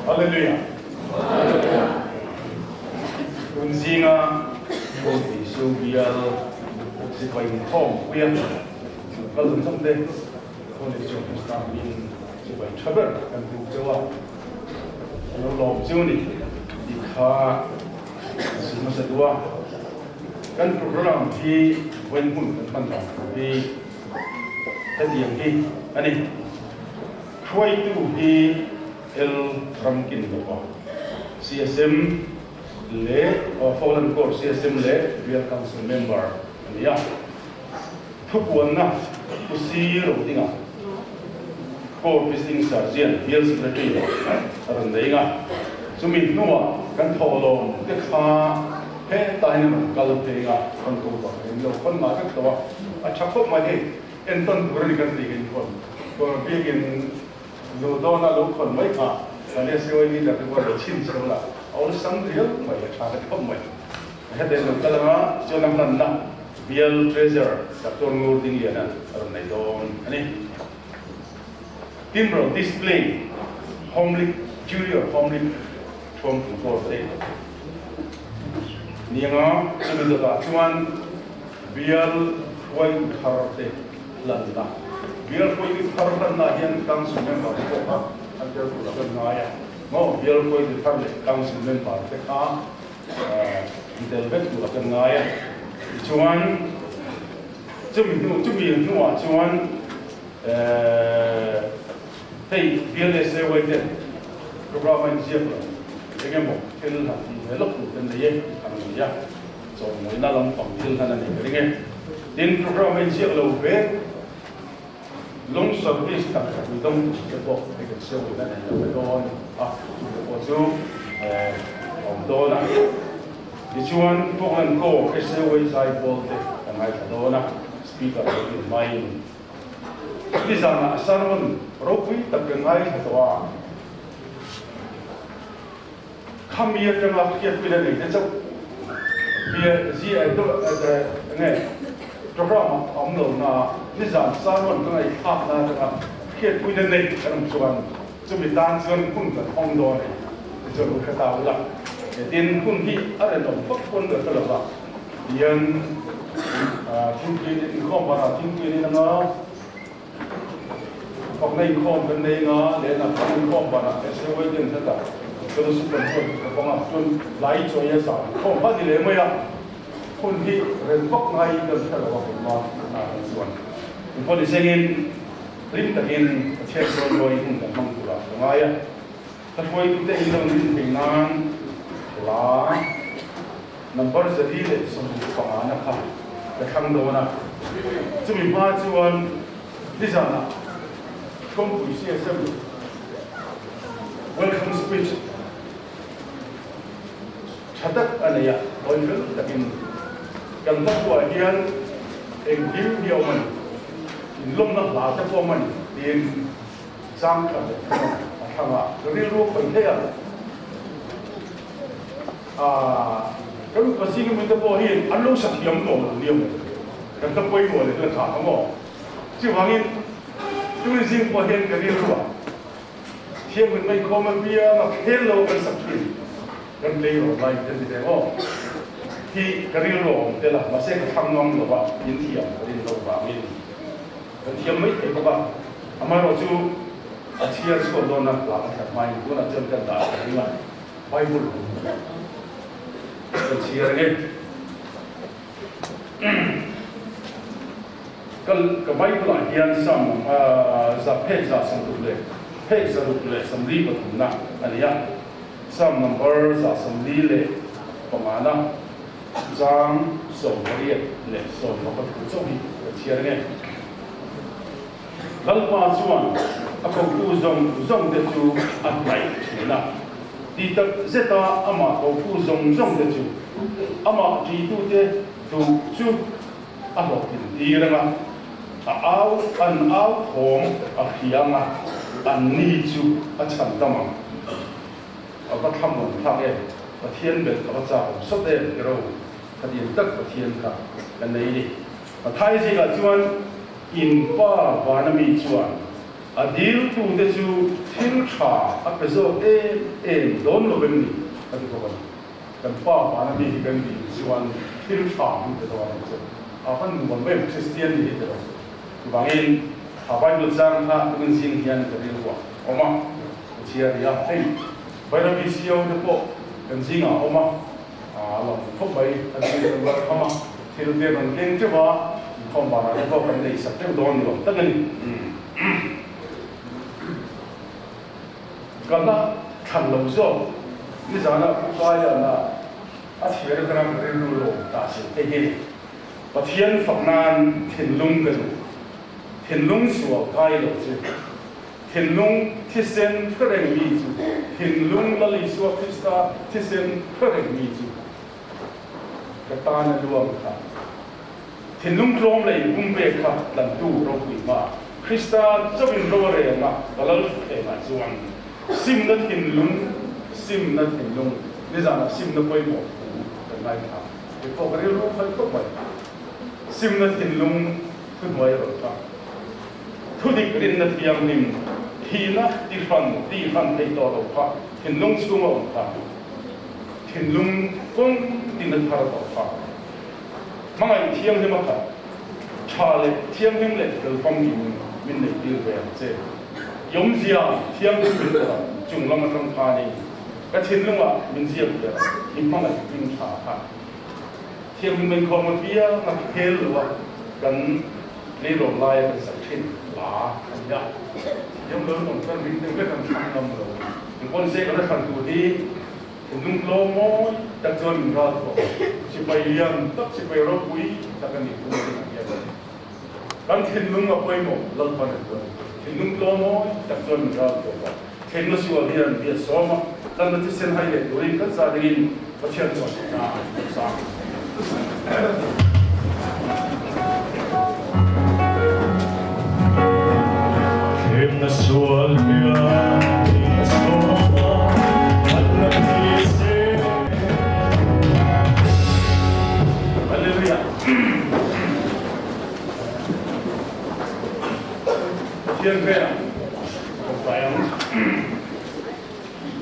Hallelujah! Tun zinga Kawlpui Su bial sipai inkhawm puia kal zawng zawng te Kawlpui Su Krista hming sipai tha ber kan buk chauh a, a lo lawm chu ni tih kha a si hmasa duh a. Kan program hi vawi hmun kan hman dan tur hi hetiang hi a ni. Hruaitu hi El Ramkin Lova, CSM leh Fallen Court CSM leh Bial Council Member a ni a. Thupuanna Pu Si Rodinga, Court Visiting Surgeon, Bial Secretary a rawn nei a. Chumi hnuah kan thawhlawm te kha hetah hian a rawn kal phei a, rawn ko bak a ni lo, khawn ngah vek lo a, a tha khawp mai hei. Entawn tur a ni kan tih in khawn tur biakin luh dawna lo khawn mai kha kan SAO leader te pawh lo chhin chho la, a awlsam riau mai, a tha ka ti khawp mai. Heta in lo kal anga chuan a hmanna bial Treasurer Doctor Ngur Dingliana a rawn nei dawn a ni. Tin rawn display Homlik Junior Homlik Thuamtu Corps te ni anga chumi dawtah chuan Bial hruaitu thar te lanna. Bial hruaitu thar lanna hian Council member te pawh kha an tel tur a kan ngai a. Maw bial hruaitu thar leh Council member te kha an tel vek tur a kan ngai a. Tichuan chumi hnu chumi hnuah chuan hei bial SAY te program a inziak lo eng emaw thil han tih ve lawk tur te nei e an ni a. Chawhmawina lampang thil hlan a ni ka ring e. Tin, program a inziak lo ve. Long service tak tak mi dawng te pawh hei kan siamawina nei lo ve dawn a, chu te pawh chu a awm dawn a. Tichuan, Falkland Corps SAY zaipawl te kan ngaithla dawn a, speaker lo din hmain. Nizanah sermon ropui tak kan ngaithla tawh a. Khami atanga hriatpuina nei te chauh bia zia nge program ah a awm lo na nizan sermon ka ngaihthlak na atanga hriatpuina nei kan awm chuan chumi tan chuan hun kan hawng dawn e ti chuan u hre ta ula tin hun hi a rinawm vak pawn ka hre lova hian thingpui inkhawm banah thingpui an in anga Fakna inkhawm kan nei nga lehna fakna inkhawm banah SAY ten heta fellowship kan huat ka pang a, chuan lai chawi a zan inkhawm kha a ni leh mai a, hun hi rel vak ngai kan hre lo a keimah na kan chuan inkhawm ni sengin hlim takin Pathian chuan ruai hun kan hmang turah ka ngai a, ka hruaitute in lo nin thei nan hla Number 450 na kha ka thlang dawn a, chumi hma chuan nizanah Kawngpui CSM welcome speech tha tak a nei a, tawi fel takin kan hmakhua hian engkim hi a awm a ni, inlawmna hla te pawh a awm a ni tiin chang khat leh thlang a thlang a, ka rilru a khawih theih a. Kan upa zinga mite pawh hian an lo sa thiam tawh lo nia maw? Kan ta pawimawh leh hla tha maw? Chuvangin tuni zing pawh hian ka rilru ah thianghlim mai khawm a piang a khel lo kan sak thin kan tleirawl lai kan ti ve maw? Hi ka rilru a awm tel a, mahse ka thlang ngam lo va, in thiam ka rin loh vangin kan thiam mai thei bawk a, amaherawhchu a chhiar chhuak dawn a hla ka thlat hmain tunah chuan kan dah ka ring a. Bible kan chhiar nge ka ka Bible ah hian Psalm za phek za sawmruk leh phek zaruk leh sawmli pathumna a ni a, Psalm number 145 na chang 18 leh 13 chauh hi ka chhiar nge. Lalpa chuan a kotu zawng zawng te chu a hnaih thin a, ti tak zeta amah kotu zawng zawng te chu amah ṭitute duh chu a hlawhtlin tir ang a, a au an au thawm a hria ang a, anni chu a chhan dam ang. A va thlamuan thlak em! Pathian belh a va chak awm sawt em tiraw? Khatiang tak Pathian kha ka nei ni. Mathai zingah chuan in pa vana mi chuan. A diltute chu thil tha a pe zawk em em dawn lo em ni? A ti bawk a ni. Kan Pa vana mi hi kan dil chuan thil tha min pe dawn ang che. A van nuam em Kristian ni hi tiraw? Chuvangin a Bible chang kha tukin zing hian ka rilruah a awm a, ka chhiar rih a. Hei Bairabi CEO te pawh kan zingah a awm a, a lang khawp mai. A zing kan ral kham a, thil te rawn keng teuh a, inkhawm banah te pawh kan neihsak teuh dawn ni awm tak a ni. Ka la thlan lo zawk. Nizanah Pu Kaiana a chhiar atanga ka rilru lo awm ta se hei hi Pathian fak nan thinlung ka duh. Thinlung sual kai lo chu. Thinlung thisen hre reng mi chu. Thinlung Lal Isua Krista thisen hre reng mi chu ka tan a luang kha. Thinlung tlawm leh inpumpek kha tlantu ropui hma Krista chauhin ro a reng a, ka lal thlengah chuan simna thinlung, simna thinlung, nizanah simna pawimawh thu kan ngaithla. Kei pawh ka rilru khalh khawp mai. Simna thinlung thuhnuai a rawn tlang. Thudik rinna thianghlim, thihna tihran tihran theih tawh lo kha thinlung chhunga awm kha, thinlung kawng tina thar tawh kha. Hmangaih thianghlim a khat, tha leh thianghlim leh fel famkim min neih tir ve ang che. I awmzia thianghlim min ber ang, chung lam atang khanin ka thinlungah min ziak ber ang, i hmangaih hming tha kha. Thianghlim inkhawm apiang a khel lo a, kan tleirawl laia kan sak thin hla a ni a. Thiam lo lam chuan ring deuh vek an thlang ngam lo. Engpawn se kan la thlan tur hi Thinlung tlawm mawi tak chuan min ral tawh. Sipai lian tak, sipai ropui tak a ni tun zinah hian. Kan thinlung a pawimawh Lalpan a duh a ni. Thinlung tlawm mawi tak chuan min ral tawh a. Thlengna sual hian bia sawm a, tlanna thisen hai leh turin kan za dingin Pathian chuan hna kan sang. Thlemna sual hian a sawm a, thatna thi se. Hallelujah. Pathian hmel kan pai ang.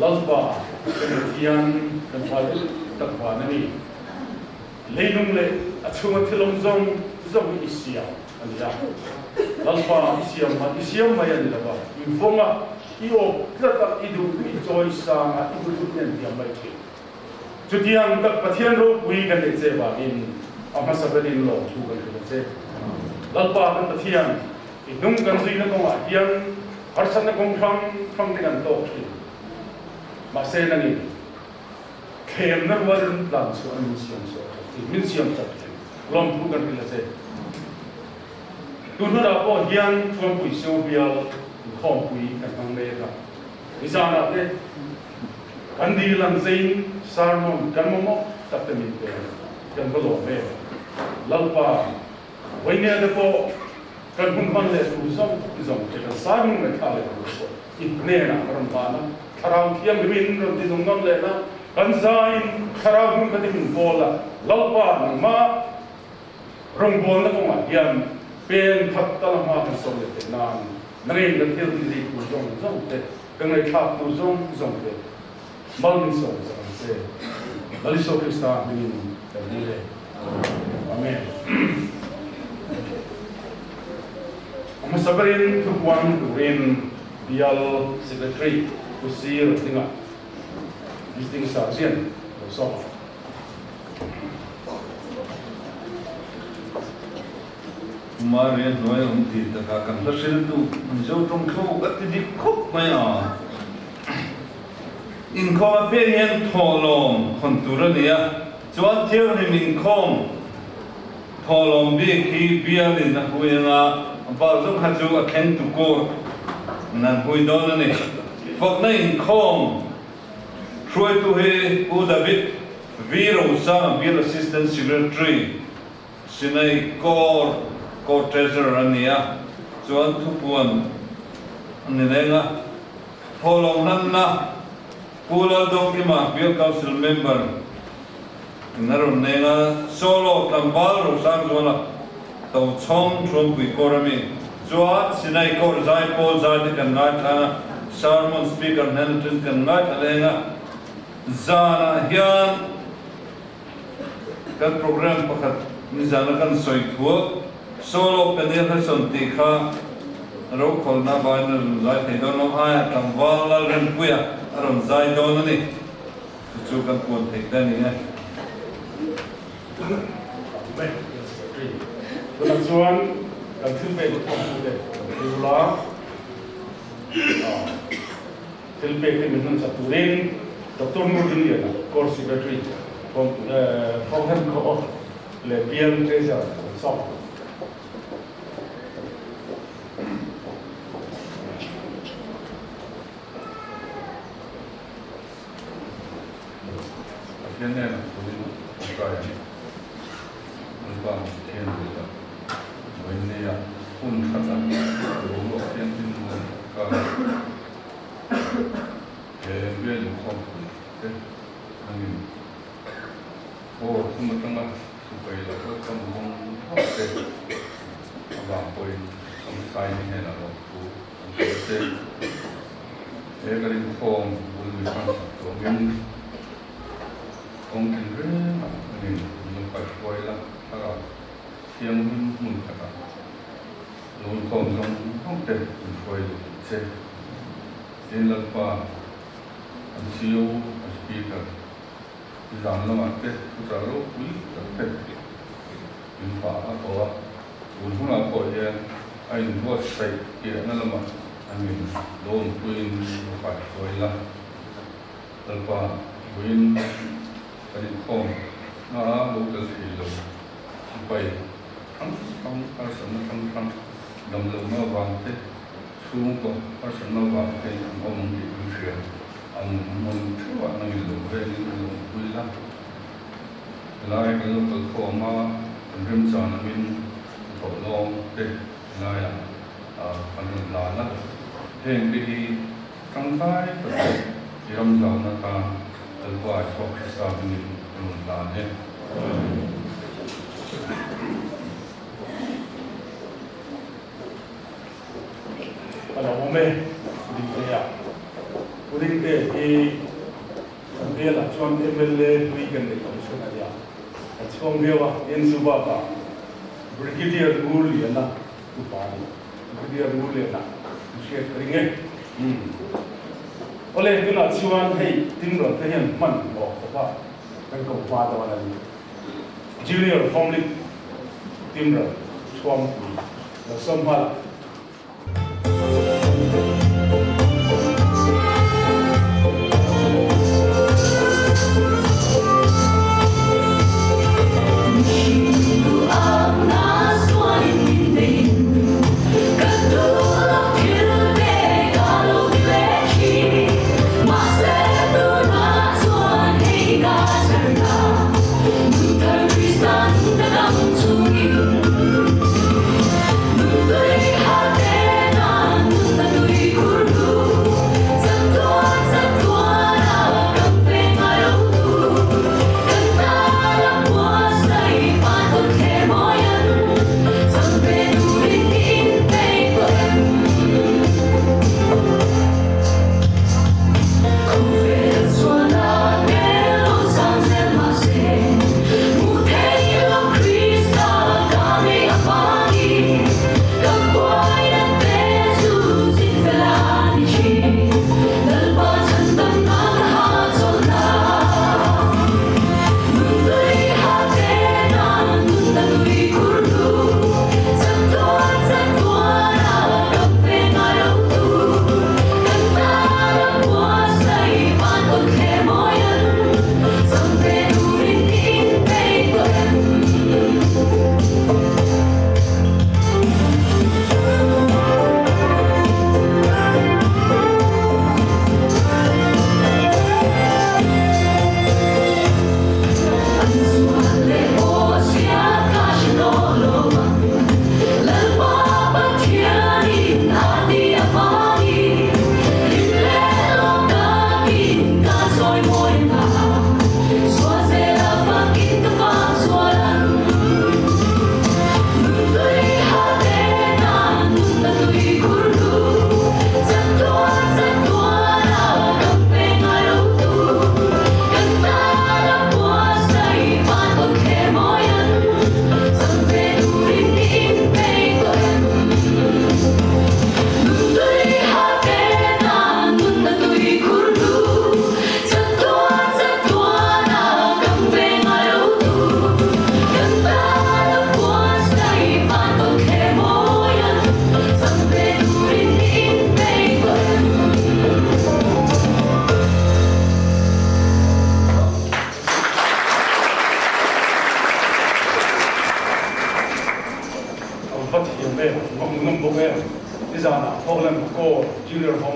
Lalpa kan Pathian kan pai tak van a ni. Leilung leh a chhunga thil awm zawng zawng hi i siam a ni a. Lalpa i siam mai, i siam mai a ni lo va, i vawng a, i awk tlat a, i duh duh i chawi sang a, i duh duh i endiam mai thin. Chutiang tak Pathian ropui kan neih che vangin a hmasa berin lawmthu kan hrilh a che. Lalpa kan Pathian, i hnung kan zuina kawngah hian harsatna kawng hrang hrang te kan tawk thin. Mahse nangin Thlemna rualin tlan chhuah a min siam chhuah that thin, min siam chak thin. Lawmthu kan hrilh a che. Tunhunah pawh hian Thuampui Sio bial inkhawmpui kan hmang mek a. Nizanah te kan dil ang zeiin sermon kan mamawh tak te min pe a, kan va lawm em. Lalpa, vawinia te pawh kan hun hman leh tur zawng zawng te kan sermon ngaihthlak leh tur pawh I hnenah ka rawn van a, Thlarau Thianghlimin rawn ti nung ngam leh la, kan zaiin Thlarau hmun khat i min pawl a, Lalpa nangmah rawngbawlna kawngah hian pen khat tal a hma kan sawm leh theih nan nangin kan thil tih ri tur zawng zawng te, ka ngaihthlak tur zawng zawng te mal min sawm chak ang che. Lal Isua Krista hmingin kan dil e. Amen. A hmasa berin thupuan turin Bial Secretary Pu Sir Dinga Visiting Sergeant lo sawm a. Maria hnuai awm tih takah kan hla hriltu Mizo tawng thluk a ti dik khawp mai a. Inkhawm a piang hian thawhlawm khawn tur a ni a, chuan thianghlim inkhawm Thawhlawm bik hi bialin a hui anga bal zawng kha chu a thleng tu court in an hui dawn a ni. Fakna inkhawm hruaitu hi Pu David V Rosanga Bial Assistant Secretary, Sinai Corps Corps Treasurer a ni a, chuan thupuan a ni reng a. Thawhlawm hlanna Pu Laldawngkima Bial Council Member, In a rawn neng a, Solo tlangval Rosangzuala Tochhawng Thuampui kawr a mi. Chuan Sinai Court zai pawl zai te kan ngaithla a, sermon speaker hnen atangin kan ngaithla leng a. Zanah hian kan program pakhat nizana kan sawi thuak solo Peniel Hudson tih kha rokhawlna avangin a rawn zai thei dawn lo, aia tlangval Lalrempuia a rawn zai dawn a ni. Chu chu kan puan theih ta ni e. Tunah chuan kan thil pek thawmhnaw te kan thil a, thil pek te min hmansak turin Doctor Ngurdinliana, Corps Secretary, Thawnghem Khaw leh Bial Treasurer an sawm. Pathian hnenah thuin a kai a ni. Lalpa Pathian duh tak, vawiinneia hun that a boruak thianghlim nuam tak kara he bial inkhawmpui te angin aw thum atanga sipai lo kalkam zawng zawng te avang pawhin Samsaini hnenah lawmthu an sawi che. He kan inkhawm bul mi hran sak tuangin kawng tin rengah hmangin min lo kaihruai la, thlarau thianghlim hmun khatah lo inkhawm zawng zawng te min hruai duh tih che. Tin Lalpa, an CEO, an Speaker, i zan lamah te thuchah ropui tak te min fah a ko a, tun hunah pawh hian a inbuatsaih piahna lamah A min lawmpuiin ka kaihruai la, Lalpa vawiin kan inkhawm hna a lo tel thei lo, sipai hrang hrang harsatna hrang hrang damlohna avang te, chhungkaw harsatna avang te an awm ang tih kan hria, an hmun theuhah nangin lo vengin ka lawmpui la, helai kan lo kal khawm a, kan remchan angin thawh lawm te helaiah. Kan rawn lan a, heng te hi tangkai tak leh i ram zauna tan Lalpa Isua Krista hmingin kan rawn lan e. A lo awm e, Dingtea. Pu Dingtea hi kan bialah chuan mla hlui kan neih awm chhun a nia. Kan chhuang viau a, NSU bakah Brigadier Ngurliana Upa a ni. Brigadier Ngurliana an hriat ka ring e. Umm. Awle, tunah chuan hei Timrawn te hian hman hlawh khawp a kan ko hma dawn a ni. Junior Family Timrawn Chhuangpui lo sawm nghal a.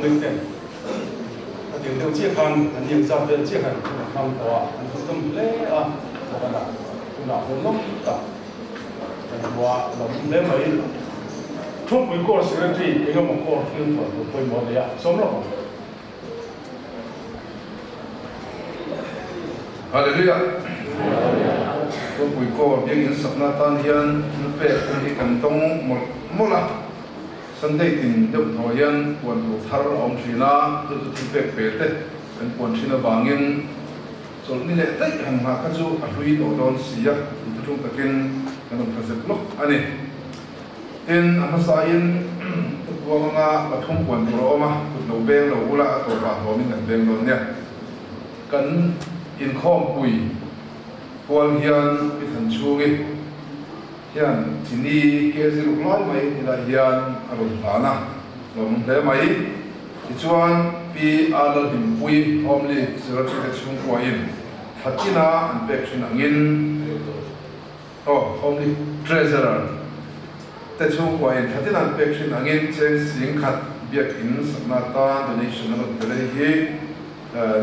Public ten khatiang deuh chiah khan an ni ang zat vel chiah khan hun an hmang tawh a, an hun tum hle a, Bawkanah tunah hun lawm tak kan hmu a, lawm hle mai. Thupui Corps Secretary engemaw Corps thil thuan tur pawimawh a nei a, sawm lawk ang. Hallelujah! Thupui Corps biakinn sakna atan hian thil pek hun hi kan tawng mawlh mawlh a. Sunday tin deuh thaw hian puan tur thar a awm thin a, chu chu thil pek ve te kan puan thin avangin chawlhni leh daih han nghah kha chu a hlui tawh dawn si a, inthuthung takin kan awm thla zep lawk a ni. Tin, a hmasain thupuang anga pathum puan tur a awm a, kut lo beng lo ula a tawpah hlawmin kan beng dawn nia. Kan inkhawmpui pual hian i than chhungi. Hian chini kg ruk lai mai tilai hian a rawn hlan a, lawm hle mai. Tichuan Pi A Lalhlimpui Homely Secretary te chhungkuain thla tina an pek thin angin aw Homely Treasurer te chhungkuain thla tina an pek thin angin cheng sing khat biakin sakna atan donation a rawn pe leh hi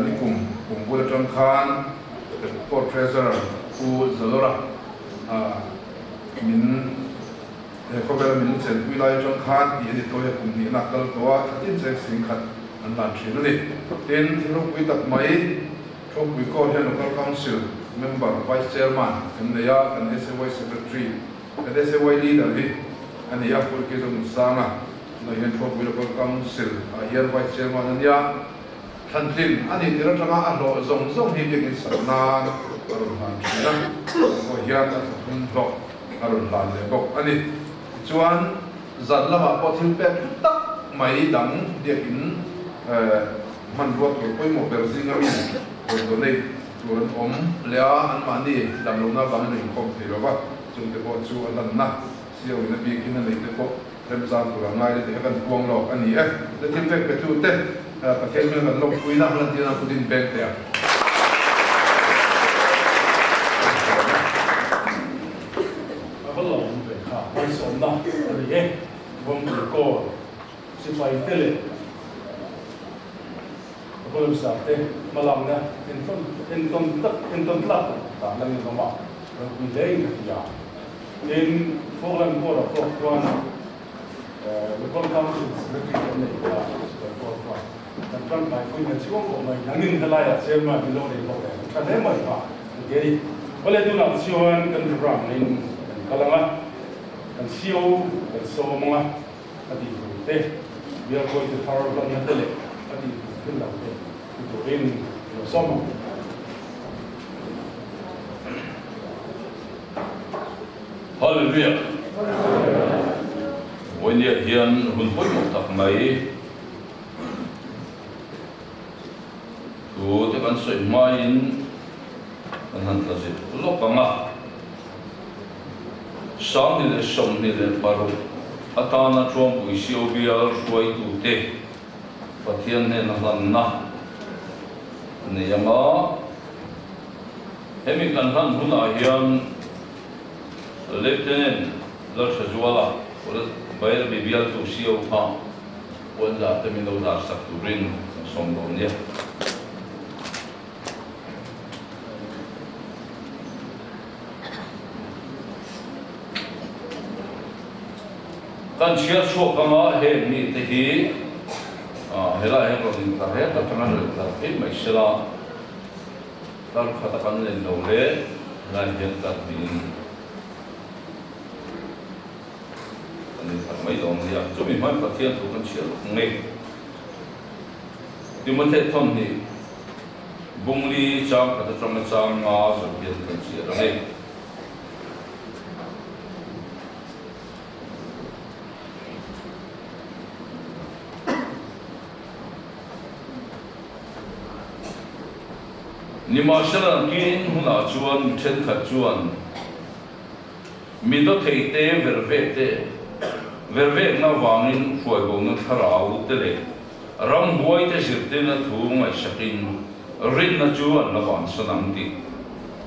nikum kum bul atang khan Court Treasurer Pu Zalora Min he khawvela min chenpui lai atang khan tih a ni tawh e, kum hnihna a kal tawh a, thlatin cheng sing khat an lan thin a ni. Tin, thil ropui tak mai, Thawkpui Court hian Local Council Member, Vice Chairman kan nei a, kan SAY Secretary, kan SAY Leader hi a ni a, Pu Ricky Zonunsanga tunah hian Thawkpui Local Council ah hian Vice Chairman a nia. Thlantlin a nih tir atanga a hlawh zawng zawng hi biakin sak nan a rawn hlan thin a, tah pawh hian a thlathum hlawh a rawn hlan leh bawk a ni. Tichuan, zan lamah pawh thil pek tak mai dang biakin hmanrua tur pawimawh ber zinga mi rawn donate tur an awm leh a, anmahni damlohna avangin a inkhawm thei lo va, chungte pawh chu a hlanna siauin a bikin a neite pawh Remchang tur a ngai le tih kha kan puang lawk a ni e. Te thil pek pe tu te Pathian hmel kan lawmpui na lan tir nan kut in beng teh ang. A va lawm ve kha malsawmna a ni e. Vawmpui kawl sipai te leh Apollomsa te hmalakna entawn tak entawn tlak tak dah lan in awm a, ropui hle in ka ti a. Tin, Falkland Court ah pawh khuan Local Council Secretary kan nei ve a, Sipai Court khuan kan tangkai pui hna chiang pawh mai nangin helaiah chairman hi lo nei bawk em, tha hle mai kha an ti a ni. Awle tunah chuan kan program in kan kal ang a, kan CO kan sawm ang a, a tih tur te, bialkawi te thar hlanna te leh a tih tur thil dang te ti turin i lo sawm ang. Hallelujah! Vawinia hian hun pawimawh tak mai thu te kan sawi hmain kan han tla zir lawk ang a. 2026 atana Truampui COBL hruaitute Pathian hnena hlanna a nei ang a. Hemi kan hlan hunah hian Lieutenant Lalthazuala, Bairabi bialtu CO kha puanzar te min lo zar sak turin kan sawm dawn nia. Kan chhiar chhuak anga heng mite hi helaiah hian rawn intlar het atanga rawn intlar phei mai sela. Kar khat a kan len lo le, helai hian kar hnihin kan inthar mai dawn nia. Chumi hmain Pathian thu kan chhiar lawk ngei. Timothy thawmhnih bungli chang khat atanga chang nga zawh hian kan chhiar a ni. Nimahsela kin hunah chuan mi thenkhat chuan mi dawthei te vervek te vervekna avangin hruaibona thlarau te leh ramhuai te zirtirna thu ngaihsakin rinna chu an la vansan ang tih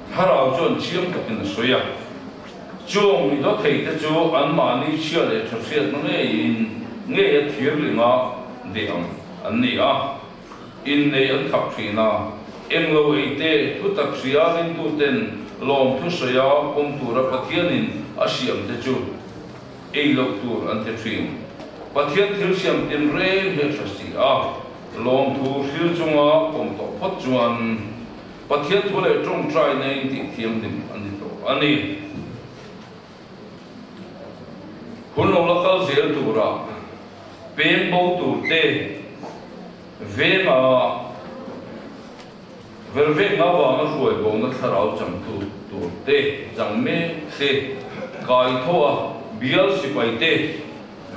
thlarau chuan chiang takin a sawi a. Chung mi dawthei te chu anmahni chhia leh tha hriatna ngeiin ngei a thirlinga deh ang. an ni a, innei an khap thin a, englo ei te, thutak hria ringtuten lawmthu sawia pawm tura Pathianin a siam te chu ei loh tur an ti thin. Pathian thil siam tinreng hi a tha si a, lawmthu hril chunga pawm tawh phawt chuan Pathian thu leh tawngtaina in tih thianghlim a ni tawh a ni. Hun lo la kal zel tura peng bo tur te venga vervekna avanga hruai bona thlarau changtu tur te chang mek te kai tho a bial sipai te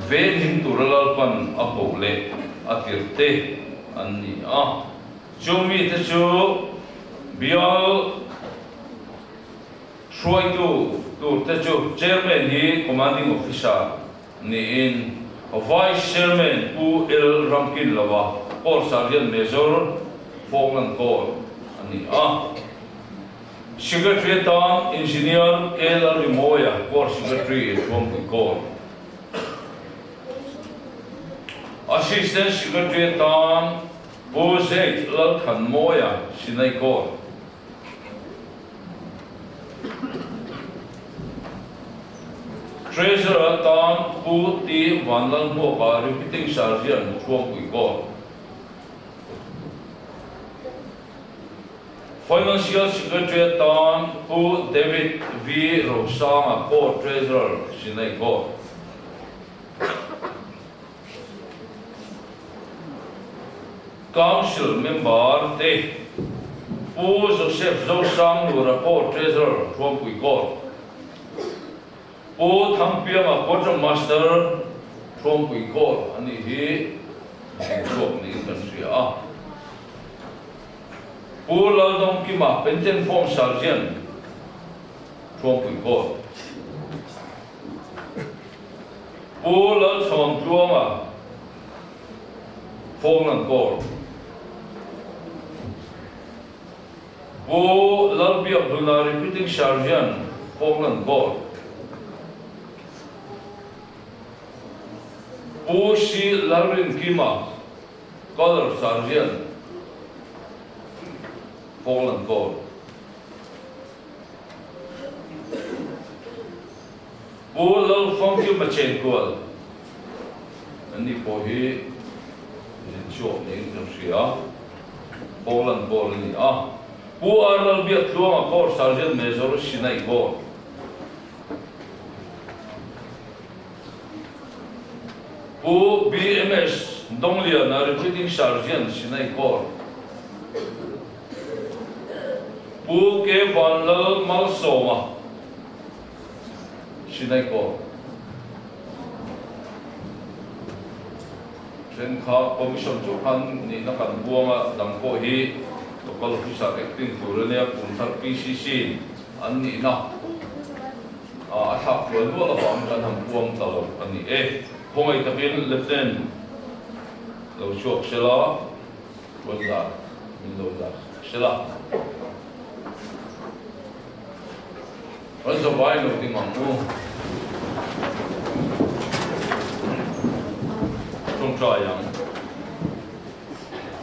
venghim tura Lalpan a koh leh a tirh te an ni a. Chu mite chu bial Hruaitu turte chu Chairman hi Commanding Officer niin Vice Chairman Pu L Ramkinlova, Corps Sergeant Major, Falkland Corps a ni a. Secretary atan Engineer K Lalrimawia, Corps Secretary, Thuampui Corps. Assistant Secretary atan Pu Z Lalthanmawia, Sinai Corps. Treasurer atan Pu T Vanlalhmuaka Repeating Sergeant Thuampui Court. Financial Secretary atan Pu David V Rosanga Court Treasurer Sinai Court. Council member te Pu Joseph Zosanglura pawh Treasurer Thuampui Court, Pu Thangpianga Quarter Master Thuampui Court a nih hi chhuak niin kan hria a. Pu Laldawngkima Pension Form Sergeant Thuampui Court. Pu Lalchhawntluanga Falkland Court, Pu Lalbiakhluna Repeating Sergeant Falkland Court, Pu Si Lalrinkima Colour Sergeant Falkland Court. Pu Lalfamkima Chenkual an ni pawh hi zin chhuak niin kan hria, Poland goal a ni a. Pu R Lalbiaktluanga Corps Sergeant Major Sinai goal. Pu BMS Dongliana Repeating Sergeant Sinai Corps. Pu K Vanlal Malsawma Sinai Corps. Then kha Commission chu khan nihna kan buang a, dang pawh hi Local Officer acting tur a nia, kum thar PCC an nihna a thlak hruai nual avangin kan han buang ta lo a ni e. Khawngaih takin Lieutenant lo chhuak sela, rawn zar min lo zar sela. Kan zavai lo ding ang u. Tawngtai ang.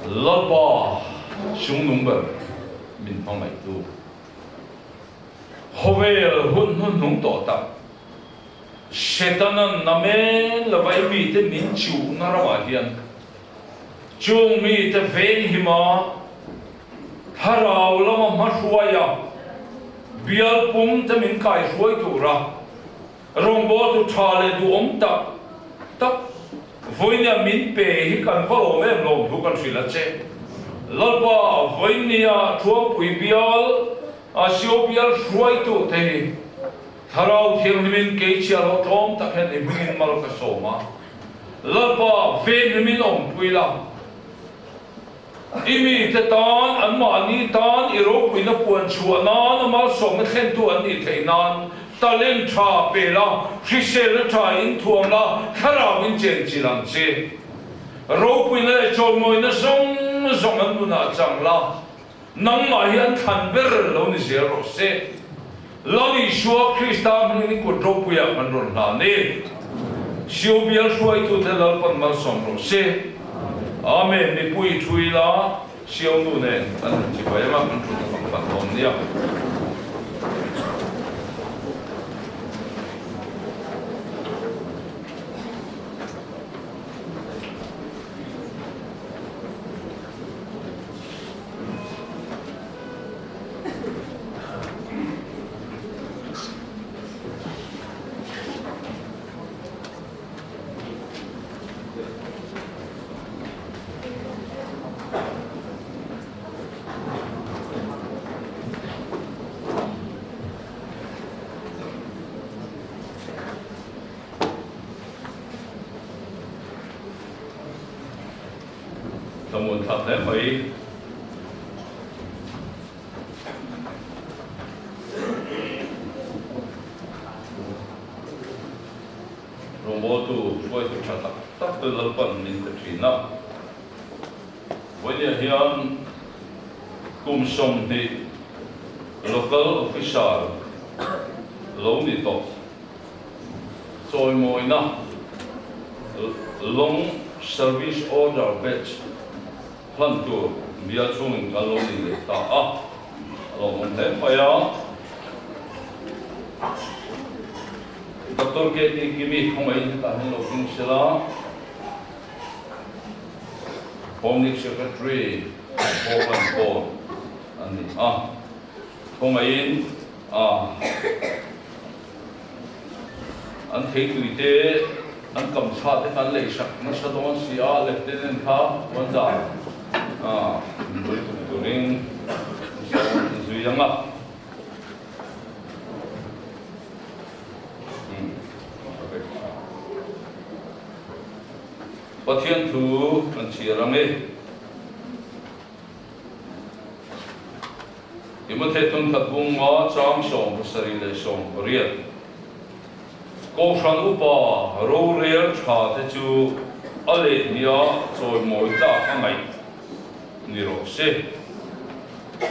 Lalpa chungnung ber min hmangaihtu. Khawvel hun hnuhnung tawh tak Setana'n namen lovai mite min chuhna ramah hian chung mite venghima Thlarau lama hmahruaia bial pum te min kaihruai tura rawngbawltu tha leh duhawm tak tak vawinia min pe hi kan va lawm em lawm thu kan hrilh a che. Lalpa vawinia Thuampui bial a Sio bial hruaitu te hi Thlarau Thianghlimin keichhia hlawh tlawm tak hian i hmingin mal ka sawm a. Lalpa venghlimin awmpui la. I mite tan, anmahni tan i ropuina puan chhuah nan a malsawmna thlentu an nih theih nan talent tha pe la, hriselna tha in thuam la, thlarau in chen chilh ang che. Ropuina leh chawimawina zawng zawng an nunah chang la, nangmah hi an thlan ber lo ni zel rawh se. Lal Isua Krista hmangin i kut ropuiah kan rawn hlan e. Sio bial hruaitute Lalpan malsawm rawh se. Amen mipui thui la Siaunu nen kan han chibai anga kan thut a kan pan dawn nia. Thlamuan thlak hle mai. Rawngbawltu hruaitu tha tak tak te Lalpan min pe thin a. Vawinia hian kum 20 Local Officer lo ni tawh chawimawina Long Service Order Badge hlan tur bial chhungin kan lo ni leh ta a, a lawmawm hle mai a. Doctor KT Kimi khawngaihin hetah hian lo ding sela, Home League Secretary Paul Paul a ni a, khawngaihin a an theitui te an kam chha te kan lei sak nasa dawn si a, Lieutenant kha puanzar a bul tum turin sawn zui ang a. Pathian thu kan chhiar ang e. Timothea Thawnthat bunga chang 78. Kohhran upa rorel tha te chu a lehnia chawimawi tlak a ngaih ni rawh se.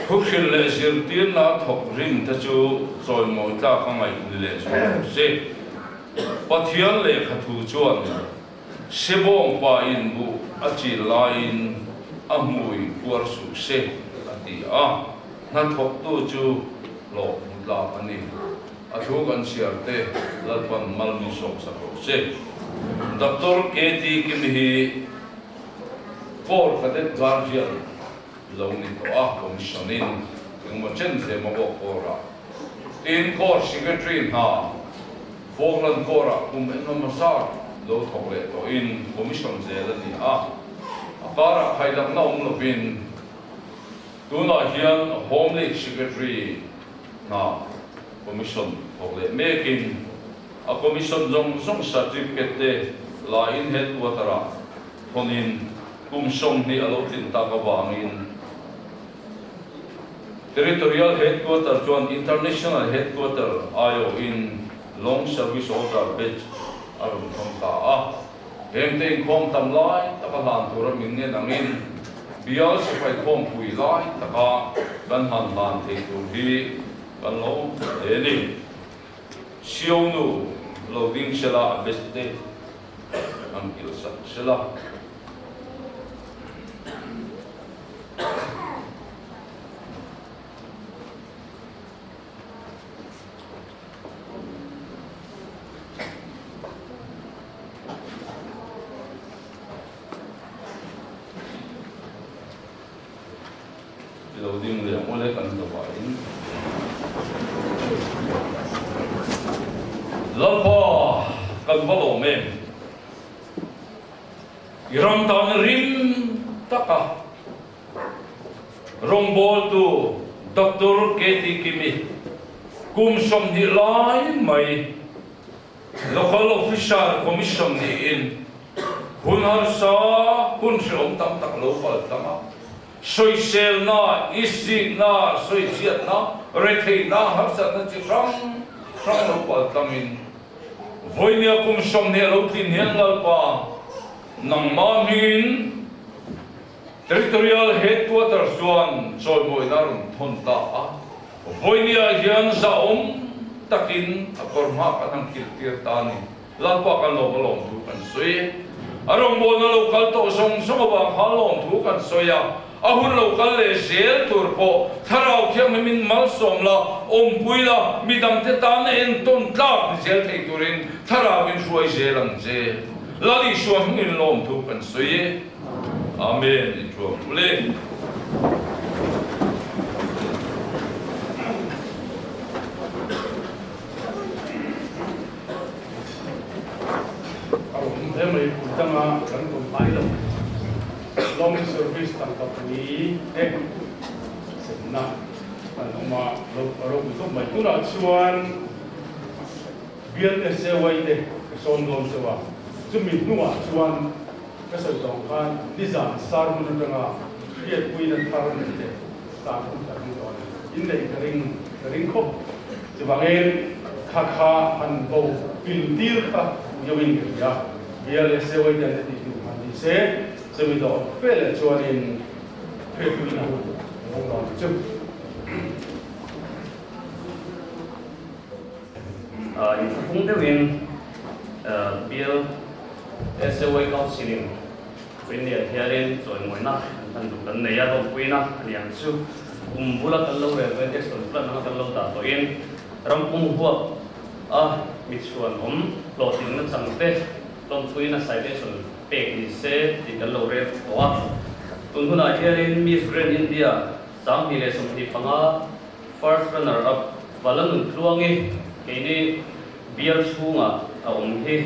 Thuhrilh leh zirtirna thawk rim te chu chawimawi tlak a ngaih ni leh zual rawh se. Pathian lehkha thu chuan Sebawng pa in buh a chil laiin a hmui puar suh se a ti a, hnathawktu chu hlawh hmu tlak a ni. A thu kan chhiar te Lalpan mal min sawm sak rawh se. Doctor KT Kimi hi Corps Cadet Guardian lo ni tawh a, Commission in engemaw chen zem a bawk Corps-ah. Tin, Corps Secretary hna Falkland Corps-ah kum engemaw zat lo thawk leh tawhin Commission zel a ni a, a karah khailakna awm lovin tunah hian Home League Secretary hna Commission thawk leh mekin a Commission zawng zawng certificate te la in headquarter-ah thawnin kum 20 a lo tlin tak avangin Territorial Headquarter chuan International Headquarter aiawhin Long Service Order Badge a rawn thawn ta a. Hengte inkhawm tam lai taka hlan tura min ngen angin bial sipai khawmpui lai taka kan han hlan thei tur hi kan lo hle ni. Sionu lo ding sela a best te an kilsak sela. I lo ding leh ang ule kan zavaiin. Lalpa kan va lawm em? I ram tan rim taka rawngbawltu Doctor KT Kimi kum 20 lai mai Local Officer Commission niin hun harsa hun hrehawm tam tak lo pal tlang a, sawiselna, isikna, sawichhiatna, retheihna, harsatna chi hrang hrang lo pal tlangin vawinia kum 20 a lo tlin hian Lalpa nangmah hmingin Territorial Headquarters chuan chawimawina a rawn thawn ta a, vawinia hian zahawm takin a kawr hma kan han kilh tir ta a ni. Lalpa kan lawm a lawm thu kan sawi. A rawngbawlna lo kal tawh zawng zawng avang khan lawmthu kan sawi a, a hun lo kal leh zel tur pawh Thlarau Thianghlimin malsawm la, awmpui la, midangte tana entawn tlak ni zel thei turin Thlarauin hruai zel ang che. Lal Isua hmingin lawmthu kan sawi e. Amen. Inthuam ule. A awm hle mai, kum danga kan tum ngai lo. Long service tangka pui te semna an awm a, lo a ropui khawp mai. Tunah chuan bial SAY te ka sawm dawn chauh a, chumi hnuah chuan ka sawi tawng khan nizan sermon atanga hriatpuina thar nei te tan hun ka ring tawh a ni. Inneih ka ring ka ring khawp. Chuvangin kha kha han bo pil tir kha deuhin ka hria. Bial leh Sewai te an ti tih han ti se, chumi dawh fe leh chuanin hriatpuina hun a awm dawn chu. Inthlahrung deuhin Bial SAY Council-in Vawinia hianin chawimawina an hman duh kan nei a, lawmpuina a ni ang chu. Kum bula kan lo rel tawhin action plan anga kan lo dah tawhin rampum huap a mi chhuan awm hlawhtlinna changte lawmpuina citation pek ni se tih kan lo rel tawh a. Tun hunah hianin Miss Grand India 2025 First runner up Valanun Tluangi keini bial chhungah a awm hi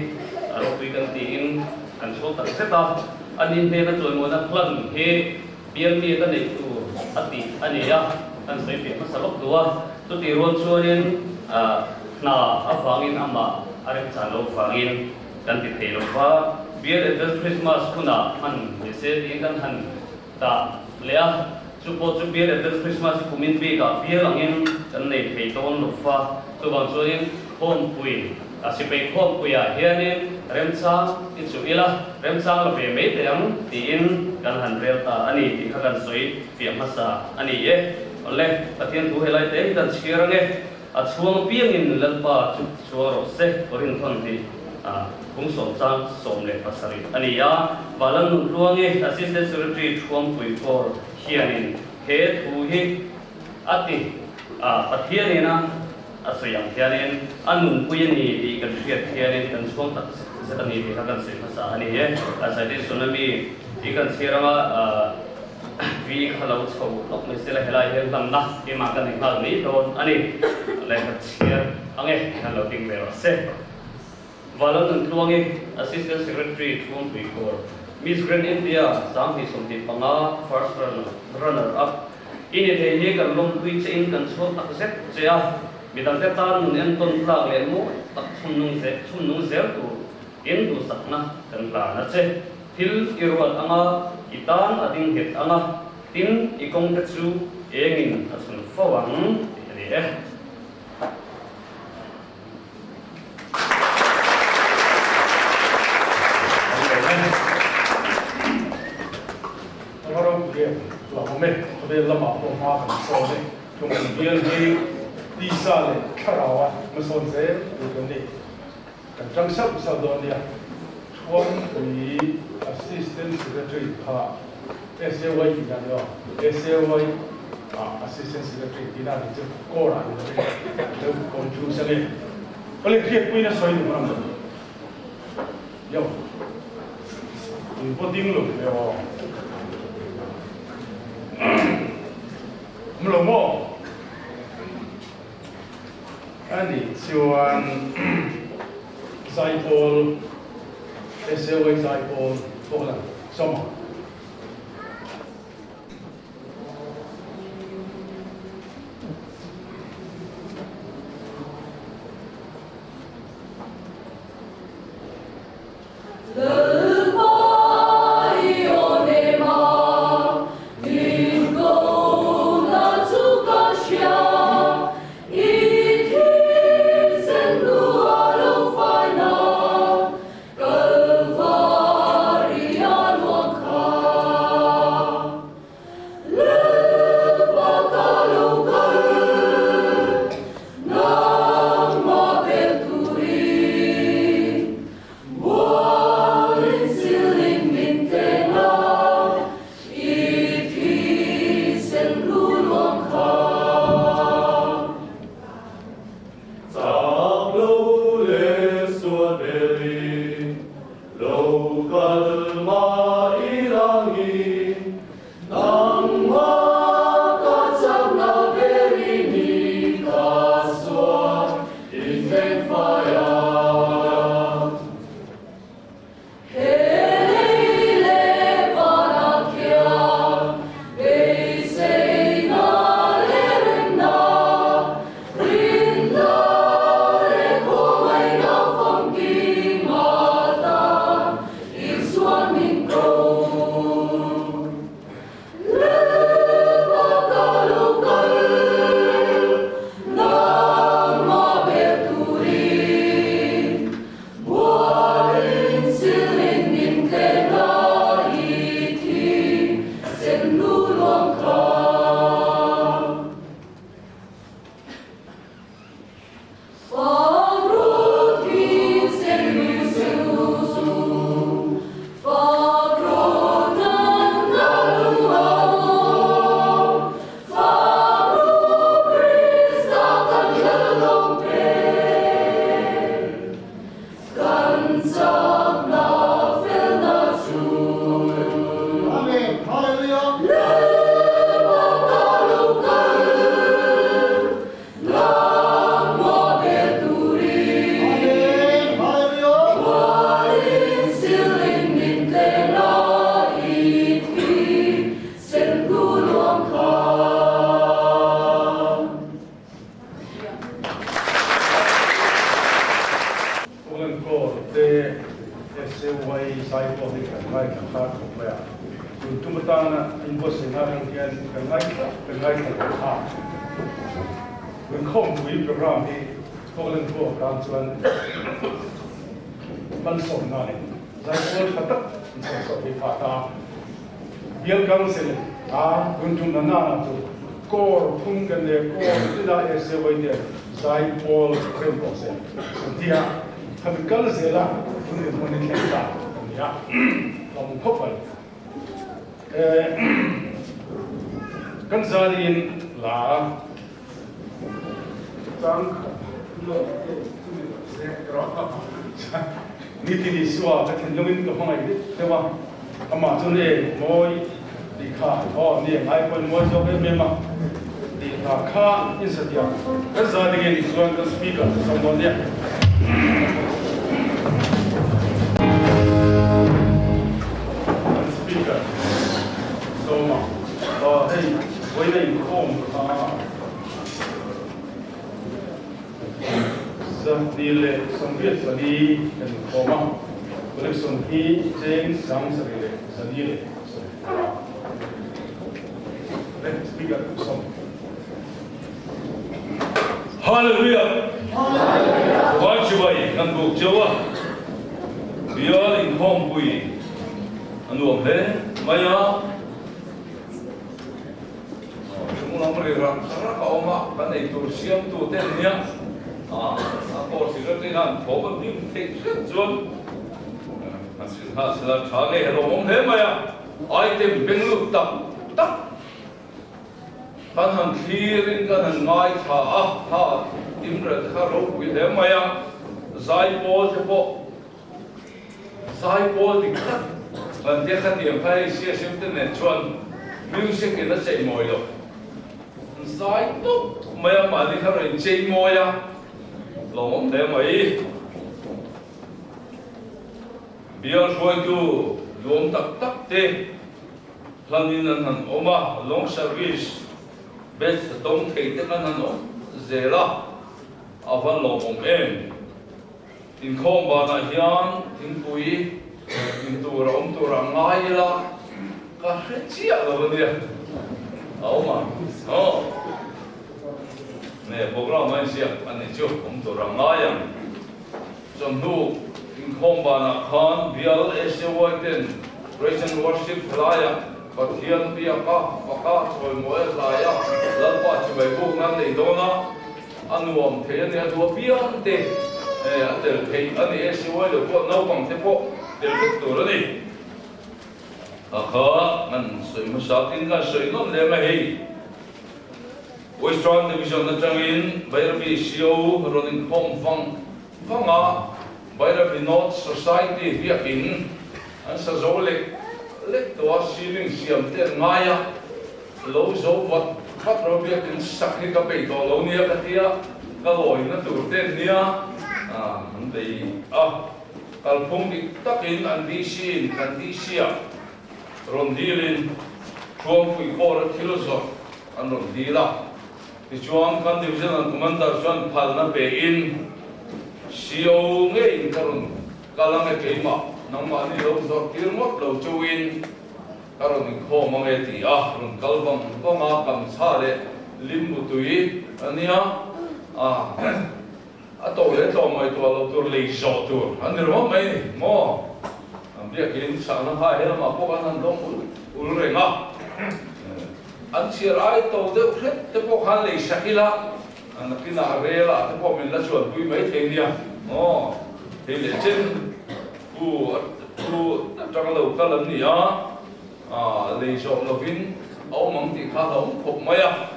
a ropui kan tiin kan chhuak tak zet a, ani hnena chawimawina hlan hi bial mi ka neih tur a tih a ni a, kan sawi piah hmasa lawk duh a, chutih rual chuanin hna avangin amah a remchan loh vangin kan ti thei lo va, bial Advance Christmas hunah hman ni se tiin kan han Tah leh a, chu pawh chu bial Advance Christmas hi kumin bikah bial angin kan nei thei dawn lo fa. Chuvang chuanin khawmpui, a sipai khawmpuiah hianin remchang i chuh ila, remchang la ve mai teh ang tiin kan han rel ta a ni tih kha kan sawi fiah hmasa a ni e. Awle, Pathian thu helai te hi kan chhiar ange. A chhuang apiangin Lalpa chu chhuang rawh se, Korinthon hi phung 17 a ni a. Valan Nutluangi, Assistant Secretary Thuampui Kaur hianin he thu hi a ti a, Pathianin a a sawi ang hianin a nunpui a ni tih kan hriat hianin kan chhuang tak zet a ni tih kha kan sawi hmasa a ni e. A citation ami hi kan chhiar anga Vi kha lo chho lawk mai sela helai hian hlanna keimah ka nei nghal mai dawn a ni. Lehkha chhiar ang e tih han lo ding ve rawh se. Valan Nuntluangi, Assistant Secretary Thuampui Kaur, Miss Grand India 2025 First Runner Up i ni thei hi kan lawmpui che in kan chhuak tak zet che a, midangte tan nun entawn tlak leh mawi tak chhun nung zel tur in duhsakna kan hlan a che. Thil i ruat anga, i tan a ding nghet anga, tin i kawngte chu engin a chhun fo ang tih a ni e. Ram ropui em hlauhawm e, khawvel lamah pawh hma kan sawn e, tlawmngaih bial hi tisa leh thlaraua hmasawn zel tur kan ni. Kan tang sauh sauh dawn nia. Thuampui Assistant Secretary kha SAY tih dan emaw SAY ah Assistant Secretary tih dan hi chu core ah ni lovin an lo confuse ange. Awle hriatpuiin a sawi duh ang lo. Yo. In pawh ding lo ve aw. Awm lo maw? A nih chuan Zaipawl, SAY Zaipawl pawh la sawm ang. zai pawh hi kan ngaithla kha khawp mai a. Tun tum atana inbuatsaihna atang hian kan ngaithla kan ngaithla leh a. Tun khawmpui program hi Scotland khua tan chuan malsawmna leh zaipawl tha tak in chhawm chhuah thei phah ta. Bial Council a tun tum na nana chu Corps phung kan leh Corps tina SAY te zaipawl rem tawh se an ti a. Khami kal zela tun dinhmun hi thleng ta a ni a, tlawm khawp mai. Kan zalin la chang khat lawk te chumi rawh se erawh nitin Isua ka thinlungin ka hmangaih deuh deuh a, amah chu ne mawi tih kha aw ni ngai pawhin mawi zawk em em a tih hla kha insatiam kan zalingin chuan kan speaker chu sawm dawn nia. Kan speaker sawma aw hei vawiina inkhawm kha 284 kan inkhawm a, collection hi cheng 7,425. Speaker sawm. Hallelujah! Vai chibai kan buk cheu a, Bial inkhawmpui a nuam hle mai a. Chung lam ri rak rak a awm a, kan eitur siamtu te an nia. A course hi rat hian thawm a hlim theih hret chuan an sil nghal sela tha ngei a lawmawm hle mai a. Item benglut tak tak kan han thlirin kan han ngaithla a, ha Imran kha ropui hle mai a, zaipawl te pawh Zaipawl dik tak kan tia khatiang kha hei siasim te nen chuan music in a chei mawi lo. An zai tawp mai a, mahni kha rawn inchei mawi a, lawmawm hle mai. Bial hruaitu duhawm tak tak te hlanin an han awm a, long service best dawng thei te khan han awm zel a, a va lawmawm em. Inkhawm banah hian thingpui in tur a awm tur a ngai ila ka hre chiah lo a nia. A awm ang aw. Ne program a inziak a nih chu awm tur a ngai ang. Chawhnu inkhawm banah khan bial SAY ten Praise and Worship laiah Pathian biaka faka chawimawi a hlaia Lalpa chibai buk nan nei dawn a. A nuam thei a ni, a duh apiang te a tel theih a ni e, siuai lo pawh naupang te pawh tel vek tur a ni. A kha kan sawi hmasa tin kan sawi nawn lem a hei. Western Division atangin Bairabi CO rawn inkhawm vang vang a, Bairabi North Society biakin an sa zo lek lek tawh a, ceiling siam te an ngai a, Lo zo vat vat ro biakin sak hi ka peih tawh lo nia ka tia, ka lawina tur te an nia an bei a, kalphung dik takin an DC in kan DC ah rawn dilin Thuampui Corps a thil zawrh an rawn dil a, tichuan kan Divisional Commander chuan phalna pe in CO ngeiin ka rawn kal ange keimah nangmahni lo zawrh tir ngawt lo chauhin Ka rawn inkhawm ang e ti a, rawn kal vang vang a, kamchha leh limbu tui a nia, a a to leh tlawm ngaihtuah loh tur lei zawh tur a ni ringawt mai ni maw? An biakin sahna kha he lamah pawh khan an dawng ul ul reng a, an chhiar ai to deuh hret te pawh khan lei sak ila, nakinah rel ah te pawh min la chuanpui mai thei nia maw? Hei leh chen. Pu thu atanga lo kal an ni a, lei zawh lovin a awm ang tih kha a awm khawp mai a.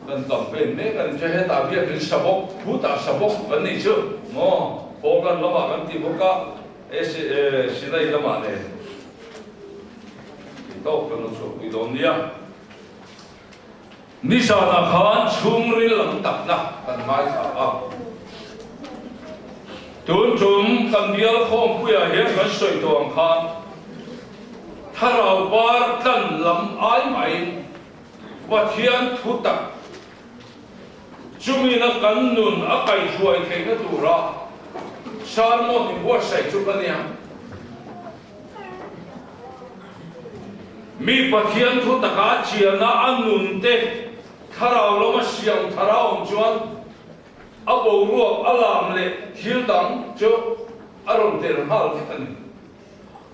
Kan campaign mek a ni chu, hetah biakin sabawk, khutah sabawk kan nih chu maw, Poland lamah kan ti bawk a, Sinai lamah nen tih tawk kan lo chhuahpui dawn nia. Nizanah khan chhungril lam takna kan ngaithla a. Tun tum kan bial khawmpuiah hian kan sawi tawh ang khan thlarau par tlan lam ai maiin Pathian thu tak chumina kan nun a kaihhruai theihna tura sermon inbuatsaih chu ka nia. Mi Pathian thu taka chiana a nun te thlarau lama siam thar a awm chuan a boruak a lam leh thil dang chu a rawn tel nghal vek a ni.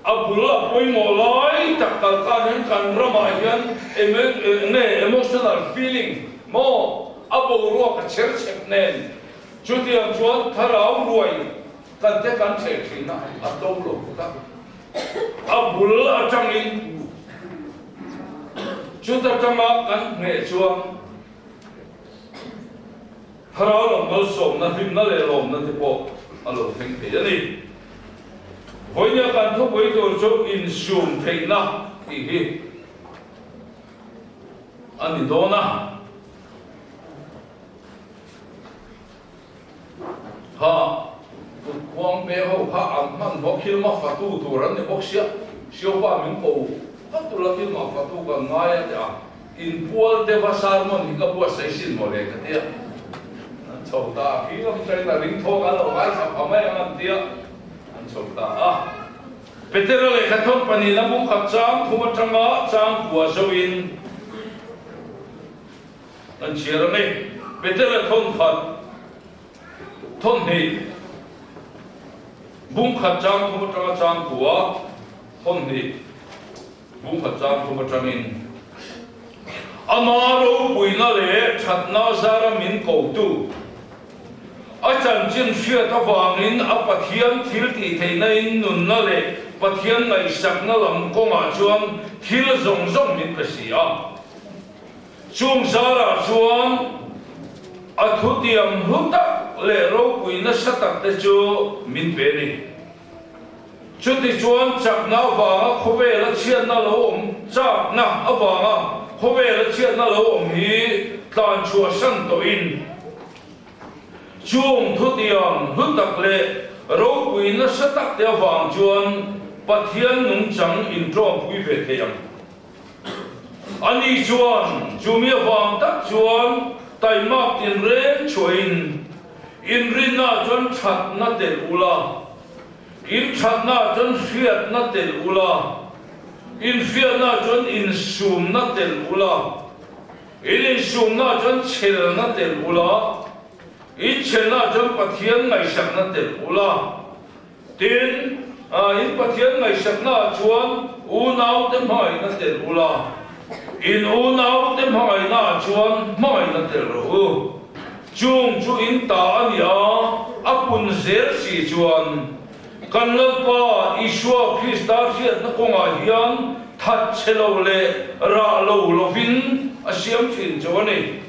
A bul a pawimawh lai tak kal khan hian kan ramah hian nge emotional feeling maw a boruak a cher chep nen chutiang chuan thlarau ruai kan te kan cheh thin a, a to lo phawt a. A bul atangin chuta tanga kan hneh chuan thlarau lam malsawmna, hlimna leh lawmna te pawh a lo thleng thei a ni. Vawinia kan thupui tur chu insum theihna tih hi a ni dawn a. Kha kut khuang pe ho kha an hman bawk thil ma fatu tur an ni bawk sia, Siopa min ko vat tur a thil ma fatu kan ngai a ti a, inpual deuh a sermon hi ka buatsaih sin maw le ka ti a, an chho ta a, khi lam atangin a ring thawk an lo ngaithla pha mai ang an ti a, an chho ta a. Petera lehkha thawn pahnihna bungkhat chang thum atanga chang kua zoin, Kan chhiar a ni. Petera thawn khat, thawn hnih, bung khat chang thum atanga chang kua, thawn hnih, bung khat chang thum atangin Ama ropuina leh thatna zara min kotu, a chanchin hriat avangin a Pathian thil tih theihna in nunna leh Pathian ngaihsakna lam kawngah chuan thil zawng zawng min pe si a. Chung zarah chuan a thutiam hlu tak leh ropui nasa tak te chu min pe a ni. Chutichuan chakna avanga khawvela chhiatna lo awm chakna avanga khawvela chhiatna lo awm hi tlan chhuahsan tawhin chung thutiam hlu tak leh ropui nasa tak te avang chuan Pathian nungchang inṭawmpui ve thei ang. Ani chuan chumi avang tak chuan taimak tinreng chhuahin inrinnaah chuan thatna telh ula, inthatnaah chuan hriatna telh ula, inhriatnaah chuan insumna telh ula, in insumnaah chuan chhelna telh ula, inchhelnaah chuan Pathian ngaihsakna telh ula. Tin, in Pathian ngaihsaknaah chuan unaute hmangaihna telh ula, in unaute hmangaihnaah chuan hmangaihna telh rawh u. Chung chu in ta a ni a, a pun zel si chuan kan Lalpa Isua Krista hriatna kawngah hian that chhe lo leh rah lo lovin a siam thin chu a ni.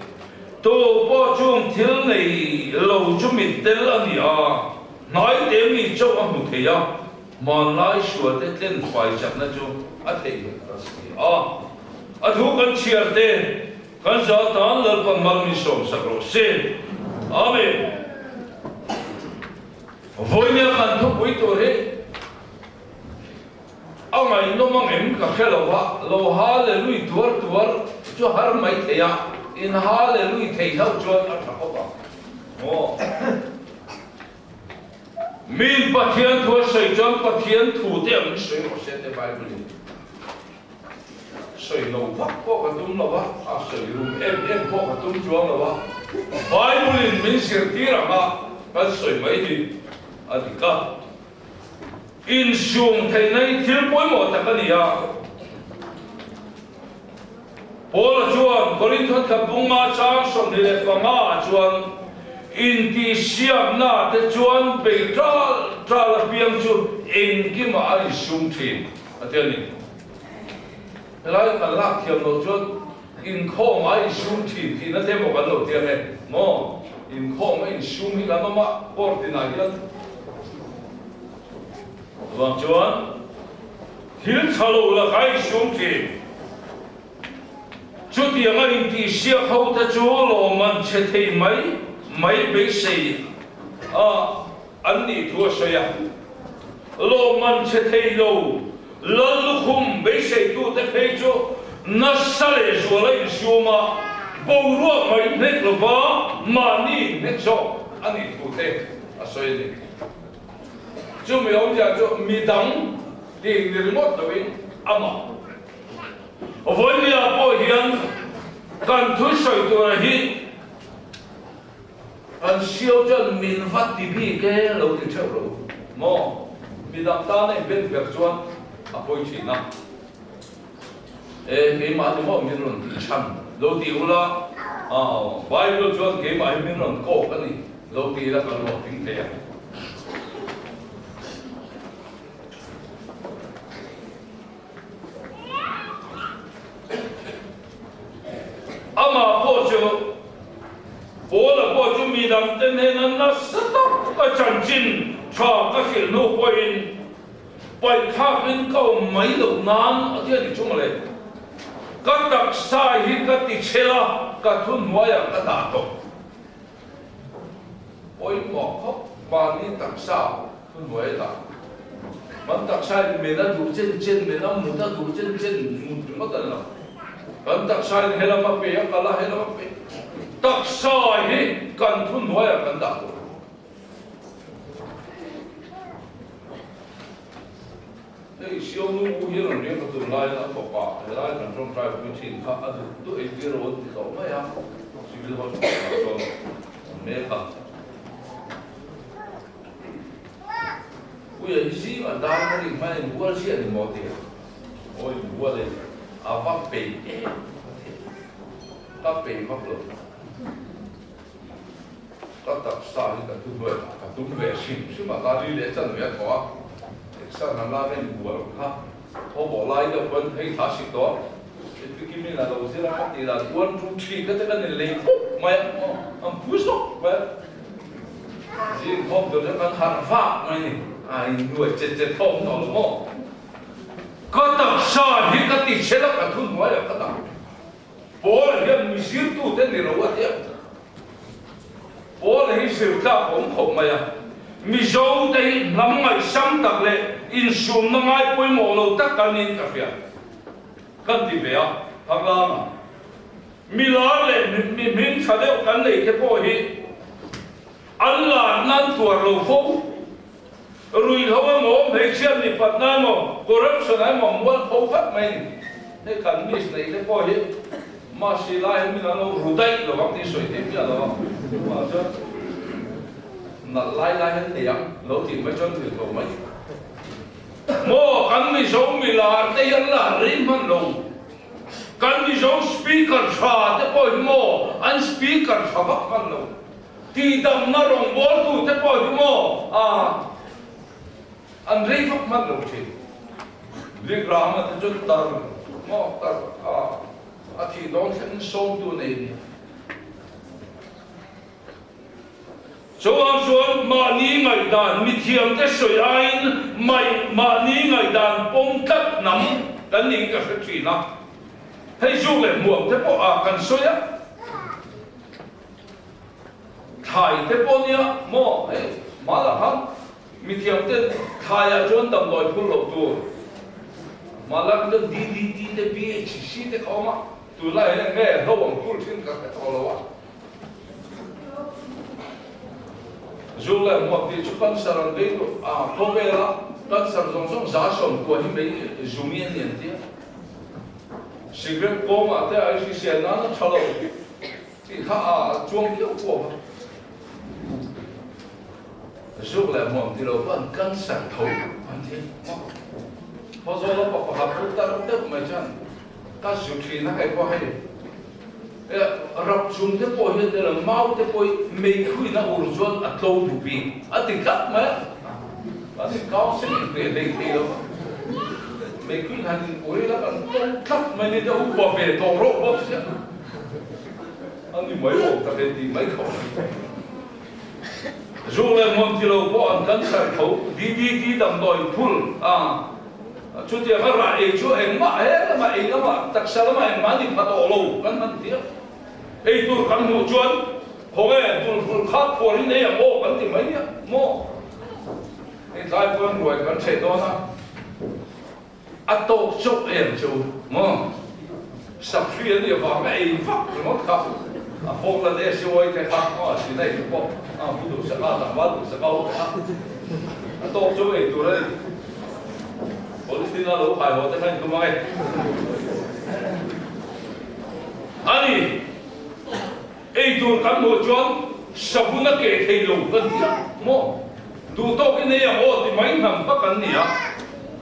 Tu pawh chung thil nei lo chu mittel a ni a. Hnai te mi chauh a hmu thei a, hmanlai sual te tlen fai chakna chu a theihnghilh ta si a. A thu kan chhiar te, kan za tan Lalpan mal min sawm sak rawh se. Amen. Vawinia kan thupui tur hi a ngaihnawm ang em ka hre lo va, lo Hallelui tuar tuar chu har mai thei a, in Hallelui thei hlauh chuan a tha khawp ang. Maw? Min Pathian thu a sawi chuan Pathian thu te ang in sawi rawh se te Bible in sawi lo vak pawh ka tum lo va, a sawi rum em em pawh ka tum chuang lo va, Bible in min zirtir ang a kan sawi mai hi a dik a. Insum theihna hi thil pawimawh tak a ni a. Paula chuan Korinthon thla bunga chang 25 ah chuan intihsiakna te chuan bei ṭal ṭal apiang chu engkimah a insum ṭhin a ti a ni. Helai kan lak thiam loh chuan inkhawm a insum ṭhin tihna te maw kan lo ti ang e maw? Inkhawm a insum hi kan awm a, court inah hian vang chuan Thil tha lo laka insum thin. Chutianga intihsiak ho te chu lawmman chhe thei mai mai beisei a an nih thu a sawi a. Lawmman chhe thei lo lal lukhum beiseitute phei chu nasa leh zuala insum a, boruak mai hnek lova mahni inhnek zawk a nih thu te a sawi a ni. Chumi awmzia chu midang tih ni ringawt loin amah. Vawinia pawh hian kan thusawi tura hi Kan siau chuan min va ti bik e lo ti theuh lo maw? Midang tana in ben ber chuan a pawi thin a. E, keimah ni maw min rawn tih chhan lo ti ula, Bible chuan keimah hi min rawn kawk a ni lo ti ila kan ruah tling thei ang. Amah pawh chu, Paula pawh chu mi dangte hnena nasa tak a chanchin tha ka hrilh hnu pawhin paihthlakin ka awm mai loh nan a ti a ni chu mawle. Ka taksa hi ka ti chhel a, ka thuhnuaiah ka dah tawh. Pawimawh khawp mahni taksa thuhnuai a dah. Kan taksa in men a duh chen chen, men a mut a duh chen chen mut ringawt a ni lo. Kan taksa in helam a pe a kal a, helam a pe. Taksa hi kan thuhnuaiah kan dah tur. Hei Sionu u hi rawn riak a tur laiin a fapa helai kan tawngtai pui thin kha a duh duh ei tir rawn ti tawh mai a, Civil Hospital ah chuan awm mek a. Puia hi zingah dar ka ring hman in bual chiah ni maw ti a, aw in bual e, a va peih em a ti a, ka peih vak lo. Ka taksa hi ka thu hnuai ah ka tum ve hrim hrim a, ka ri leh chan ve a thaw a, exer han la reng bual kha thaw bawh lai deuh pawn hei thla sik tawh Epikimin a lo zir a ka tih dan 1 2 3 ka te kan in lei pawp mai a aw an phu zawk mai a, zing thawm tur chuan kan harh vak mai ni, a in nuai chet chet thawm tawh lo maw? Ka taksa hi ka ti chhe la ka thu hnuai ah ka dah. Paul hian mi zirtute ni lo a ti a. Paul hi zir tlak awm khawp mai a. Mizo te hi hnam ngaihsam tak leh insumna ngai pawimawh lo tak kan niin ka hria. Kan ti ve a, Hanglanga. Mi lar leh mi hming tha deuh kan nei te pawh hi an lar nan tuar lo fo. Ruihhlo emaw, hmeichhia mipatna emaw, corruption emaw mualpho vat mai ni. Hei kan miss neih te pawh hi mahse lai hian min an lo ru daih lo ang tih sawi theih miah lo a, chuvang chuan nalh lai lai hian nei ang lo tih mai chuan thil tho mai. Maw kan Mizo milar te hi an la rei hman lo. Kan Mizo speaker tha te pawh hi maw an speaker tha vak hman lo. Tihdamna rawngbawltute pawh hi maw a an rei vak hman lo thin. Blik Rama te chu tar maw tar a a thih dawn thlengin sawmtu nei a ni. Chuvang chuan mahni ngaihdan mithiamte sawi aiin mai mahni ngaihdan pawm tlat hnam kan niin ka hre thin a. Hei zuk leh hmuam te pawh a kan sawi a. Thlai te pawh nia maw hei hmanah khan mithiam ten thlaiah chuan damdawi phur loh tur hmanlai khan chuan DDT te BHC te kha awm a tunlai hian eng nge hlo ang phur thin ka hre tawh lo a zu leh hmuak tih chu cancer an vei duh a khawvela cancer zawng zawng 90% hi mei zumi an ni an tia cigarette kawngah te a hrisel nan a tha lo. Tih kha a chuang viau kuau a, zuk leh hmuam ti lo pawh an cancer tho an ti maw? Khawzawl a pa pakhat pu tar deuh mai chuan ka zu thin a hei pawh hei rap chung te pawh hian tel mau te pawh hi meikhuin a ur chuan a tlo duh bik a ti tlat mai a, kan in counselling ve hlei thei lo a, meikhuin han in ur ila kan tlo tlat mai ni te upa ve tawh rawh bawk sia. A ni mai awm tak e tih mai khawp a ni. Zu leh hmuam ti lo pawh an cancer tho, DDT damdawi phul a, chutiang a rah ei chu engmah he lamah ei lamah taksa lamah engmah a ni pha tawh lo kan hman tir. Ei tur kan hmuh chuan khawnge bulhul kha phuar in ei ang aw kan ti mai nia maw? Hei tlai pawn ruai kan chheih dawn a. A tawk chauh em chu maw? Sakhri a nih avanga ei vak ringawt kha a fawk la leh siawi te kha maw sin a ei pawh a pu duh sak a tlangval duh sak a ho te kha a tawk chauh ei tur a ni. Police tin a lo khai haw te kha in tum ang e. A ni, ei tur kan hmuh chuan savun a keh thei lo kan ti a maw? Duh tawkin ei ang aw ti mai hnam kha kan ni a,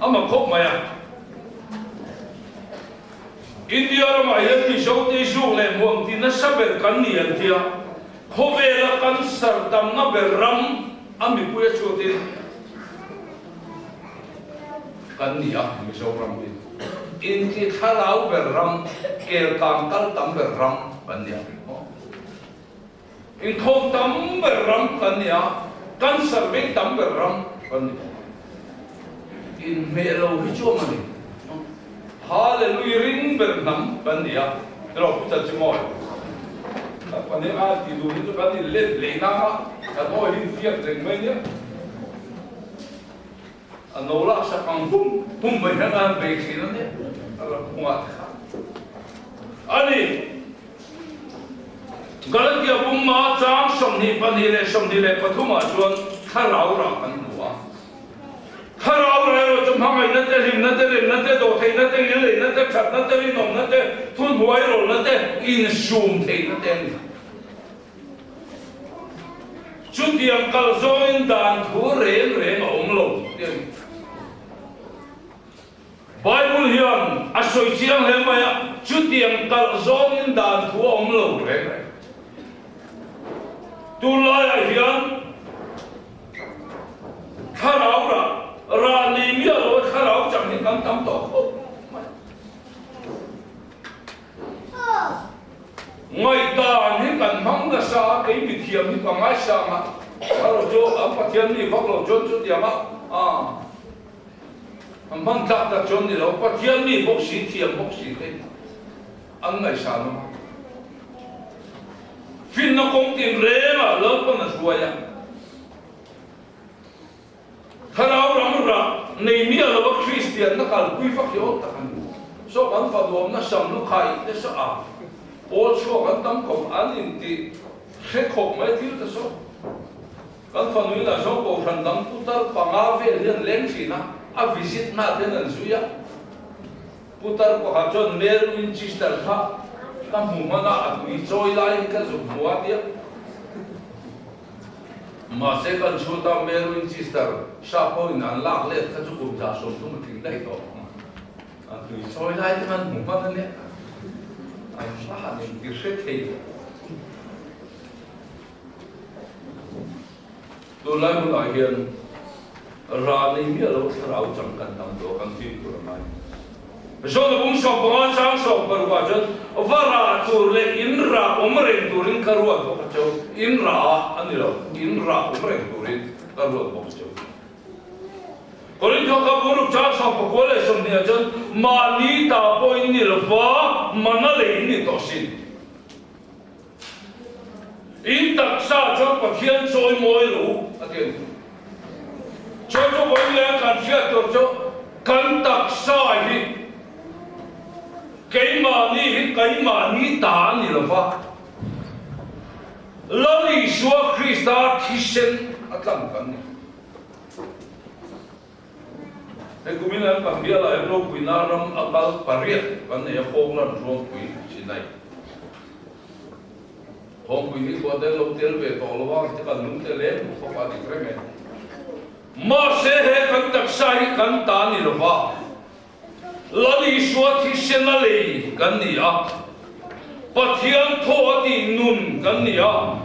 a mak khawp mai a. India ramah hian Mizo te zuk leh hmuam ti nasa ber kan ni an ti a, khawvela cancer tamna ber ram a mipui a chhuatin kan ni a, Mizoram hi inti thlarau ber ram, kel kang kal tam ber ram kan ni a, inkhawm tam ber ram kan ni a, cancer vei tam ber ram kan ni bawk a, inhmeh lo hi chu a ni. Hallelujah ring ber hnam kan ni a, tiraw Pu Chanchimawi? Kan pahnih a ti duh hi chu kan in let leh nang a, kan awi hi fiak reng mai nia. A no lah sak ang hum hum mai hian a han bei thin a nia, a la phungah te kha. A ni, Galatia pumma chang 22 leh 23 ah chuan thlarau rah kan hmu a. Thlarau rah erawh chu hmangaihna te, hlimna te, remna te, dawhtheihna te, ngilneihna te, thatna te, rinawmna te, thunhnuai rawlna te, insum theihna te a ni. Chutiang kal zawngin dan thu reng reng a awm lo tih a ni. Bible hian a sawi chiang hle mai a, chutiang kalh zawngin dan thu a awm lo reng reng. Tunlaiah hian thlarau rah, rah nei miah lo a thlarau chang hi kan tam tawh khawp mai. Ngaihdan hi kan hmang nasa a, kei mithiam hi ka ngaisang a, erawh chu an Pathian mi vak lo chuan chutiang a, aah. An hman tlak tak chuan ni lo, Pathian mi bawk si, thiam bawk si te an ngaihsan awm a. Finna kawng tinrengah Lalpan a hruai a. Thlarau ram rah nei miah lova Kristianna kalpui vak hi awm tak a ni. Saw kan fanuamna sam lukhai te saw a pawl chhuak an tam khawp an inti hre khawp mai thil te saw. Kan fanu in a zawng kohhran dang putar panga vel hian leng thin a, a visit hna ten an zui a. Putar pakhat chuan Mel Winchester kha ka hmu hman a, a tui chawi lai hi ka zuk hmu a tia. Mahse kan chhut a, Mel Winchester sap ho in an lak let kha chu kum 30 a tling daih tawh. A tui chawi lai te khan hmu hman a nia. An hla han inti hre thei. Tunlai hunah hian ra nei miah lo thlarau chang kan tam tawh kan fim tur a ngai. Zawhna bung 15 chang 16 ah chuan va rah tur leh in rah awm reng turin ka ruat bawk a cheu. In rah a ni lo, in rah awm reng turin ka ruat bawk a cheu. Korintho kha buruk chang 19 leh 20 ah chuan mahni ta pawh in ni lova mana lei in ni tawh sin. In taksa chuan Pathian chawi mawi lo a ti a ni. Chuan chu vawi leh kan hriat tur chu kan taksa hi keimahni hi keimahni ta a ni lo va, Lal Isua Krista thisen a tlang kan ni. Hei kumin an kan bialah hian ropuina ram a kal pariat kan nei a, Falkland Ruangpui Chinai Thawngpui hi khuah te lo tel ve tawh lo a, ti kan lung te lem duh khawp a dik reng e. Mahse he kan taksa hi kan ta ni lo va, Lal Isua thisen a lei kan ni a, Pathian thaw a tih nun kan ni a.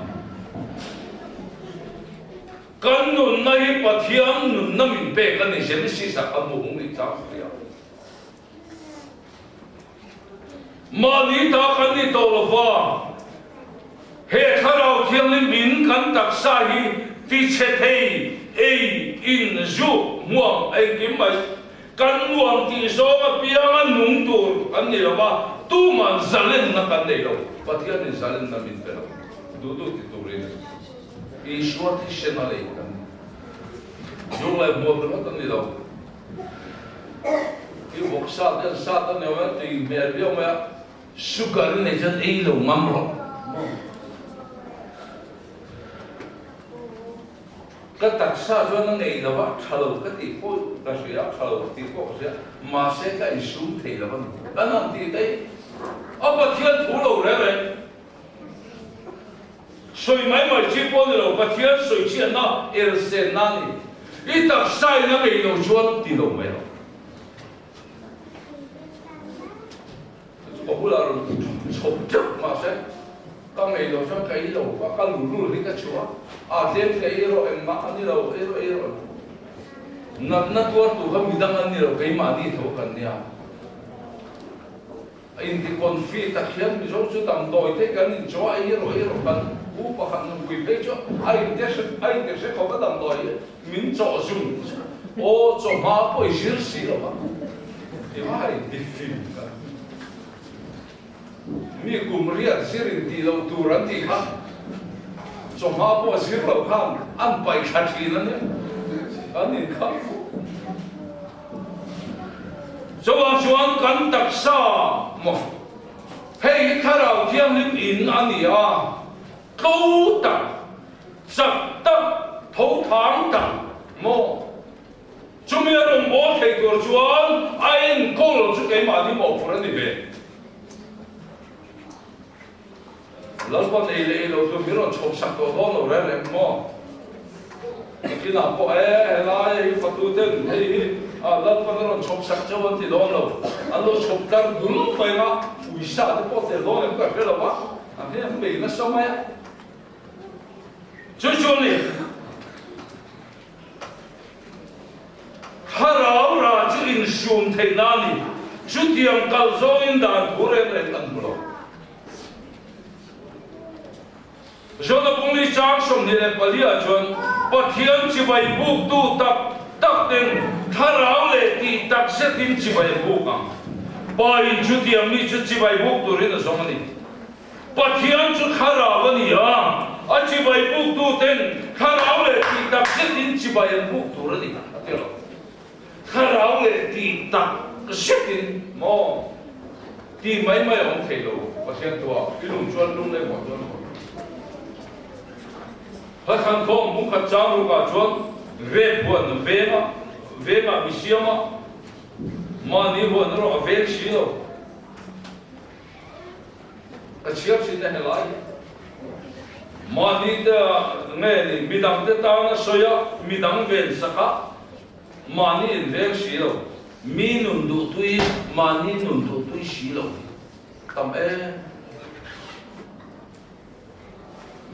Kan nunna hi Pathian nunna min pek a ni, Genesis ah kan hmu hung nih chang hria. Mahni ta kan ni tawh lova, he Thlarau Thianghlim in kan taksa hi tichhe thei, ei, in, zuk, hmuam, engkim mai kan nuam tih zawng apianga nung tur kan ni lova, tuman zalenna kan nei lo, Pathianin zalenna min pe lo, duh duh ti turin. Isua thisen a lei kan ni. Zung leh hmuam ringawt an ni lo. I vawk sa te an sat a ni awm e, tui hmel viau mai a, sugar i nei chuan ei lo ngam rawh. Ka taksa chuan a ngei lo a, tha lo ka tih pawh ka hria, tha lo ka tih pawh ka hria, mahse ka insum thei lo a ni. Kan han tih daih. A Pathian thu lo reng reng. Sawi mai mai chi pawh ni lo, Pathian sawi chhiatna elsenna a ni. I taksa in a ngei lo chuan ti lo mai ang. Chu ka bulah rawn chhawp teuh mahse ka ngei lo chuan ka ei lo va, ka luhlul hi ka chhuah a, tlem ka ei rawh engmah a ni lo, ei rawh ei rawh. Natna tuartu kha midang an ni lo, keimahni tho kan nia. A inti confi tak hian Mizo chu damdawi te kan inchaw a, ei rawh ei rawh kan u pakhat nupui phei chu a inte a inte hre khawp a damdawi min chawh zung aw chawhma pawh i zir si lo va ti va a inti fim ka mi kum riat zir intih loh tur an tih kha chawhma pawh zir loh khan an paih thla thin a nia kan inkham fuh. Chuvang chuan kan taksa maw hei hi Thlarau Thianghlim in a ni a, tlo tak, chak tak, tho thang tak maw chumi a rawn bawl thei tur chuan a enkawl chu keimahni mawhphurh a ni ve. Lalpa nei leh ei lo tur min rawn chhawp sak tawh dawn lo reng reng maw? Nakinah pawh e, helai hi fatu ten hei hi Lalpan a rawn chhawp sak chauh an ti dawn lo. An lo chhawp tlar dul mai ang a, uisa te pawh tel dawn em ka hre lo a, an hei an bei nasa mai a. Chu chu a ni. Thlarau rah chu insum theihna a ni. Chutiang kal zawngin dan thu reng reng kan hmu lo. Jona Pungli chang 24 ah chuan Pathian chibai buktu tak tak ten thlarau leh tih tak zetin chibai a buk ang. Pa in chutiang mi chu chibai buk turin a zawng a ni. Pathian chu thlarau a ni a, a chibai buktu ten thlarau leh tih tak zetin chibai an buk tur a ni a ti lo. Thlarau leh tih tak zetin maw tih mai mai a awm thei lo, Pathian tua i lung chuan lung leh huah chuan huah. Hla thlankhawm hmungkhat chang rukah chuan vek huan vengah vengah mi siama mahni huan erawh a veng si lo. Ka chhiar thin a helai hi. Mahni te nge ni midang te tan a sawi a, midang ven sak a, mahni in veng si lo. Mi nun duh tui, mahni nun duh tui si lo hi tam em.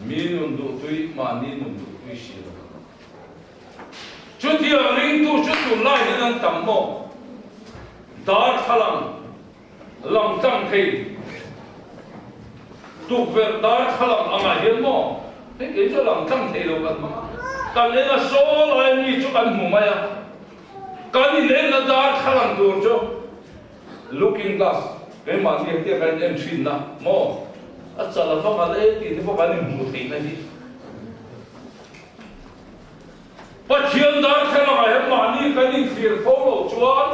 Mi nun duh tui, mahni nun duh tui si lo. Chutiang ringtu chu tunlai hian an tam maw? Darthlalang. Lang tlang thei tukverh darthlalang angah hian maw hei kei chu lang tlang thei lo kan hmang a, kan en a saw lai mi chu kan hmu mai a, kan in en a darthlalang tur chu looking glass keimahni hetia kan en thin na maw a chal a va ngal e tih te pawh kan inhmuh theih na hi. Pathian darthlalangah hian mahni kan inthlir fo loh chuan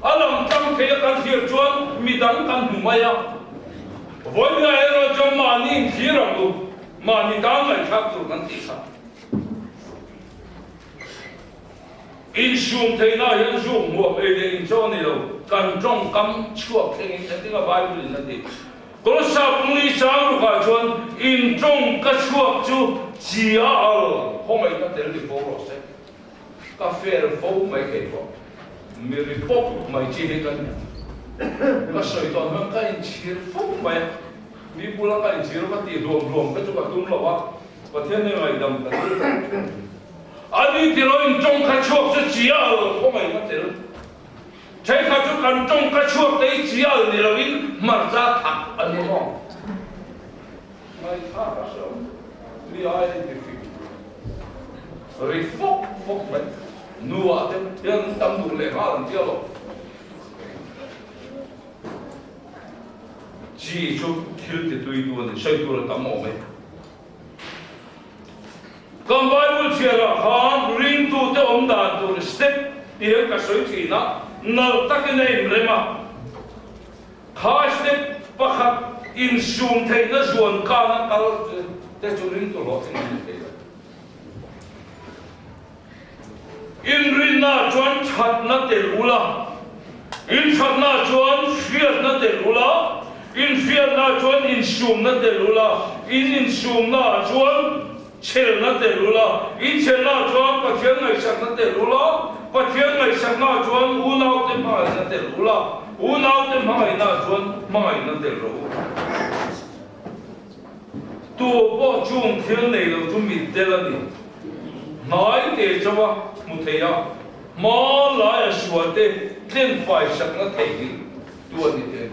a lang tlang thei a kan thlir chuan midang kan hmu mai a. Vawiinah erawh chuan mahni inthlir ang u, mahni tan ngaihthlak tur kan tih kha. Insum theihna hian zuk hmuam ei leh inchaw a ni lo, kan tawngkam chhuak thlengin engtin a Bible in a ti. Kawlsa pungli chang rukah chuan in tawng ka chhuak chu chi a al khawngaihna tel ni fo rawh se. Ka fel fo mai thei pawh mi ri pawp mai chi hi ka ni. Ka sawi tawn hian ka inchhir fo mai a, mi bula ka inchhir ka tih hluam hluam te chu ka tum lo a, Pathian nen ngaihdam ka dil tawh. Ani tilo in tawng ka chhuak chu chi a al khawngaihna tel. Thenkhat chu kan tawngka chhuak te hi chial ni loin hmarcha thak a ni maw? Ngaihthlak a hreawm mi ai a intifing ri fawk fawk mai. Nuah te hian an tam duh leh nghal an tia lo. Chi chu thil ti tui tu a ni, sawi tur a tam awm e. Kan Bible chhiarah khan ringtute awm dan tur step tih hian ka sawi thin a, nalh takin a inrem a. Kha step pakhat insum theihna zuan kana kal te chu ringtu hlawhtling an ni thei lo. Inrinna chuan thatna tel ula, inthatna chuan hriatna tel ula. In hriatna chuan insumna tel ula, in insumnaah chuan chhelna tel ula, in chhelnaah chuan Pathian ngaihsakna tel ula, Pathian ngaihsaknaah chuan unaute hmangaihna tel ula, unaute hmangaihnaah chuan hmangaihna tel rawh u. Tu pawh chung thil nei lo chu mitdel a ni. Hnai te chauha hmu thei a, hma laia sualte tlen fai sakna theihnghilh tu a ni te.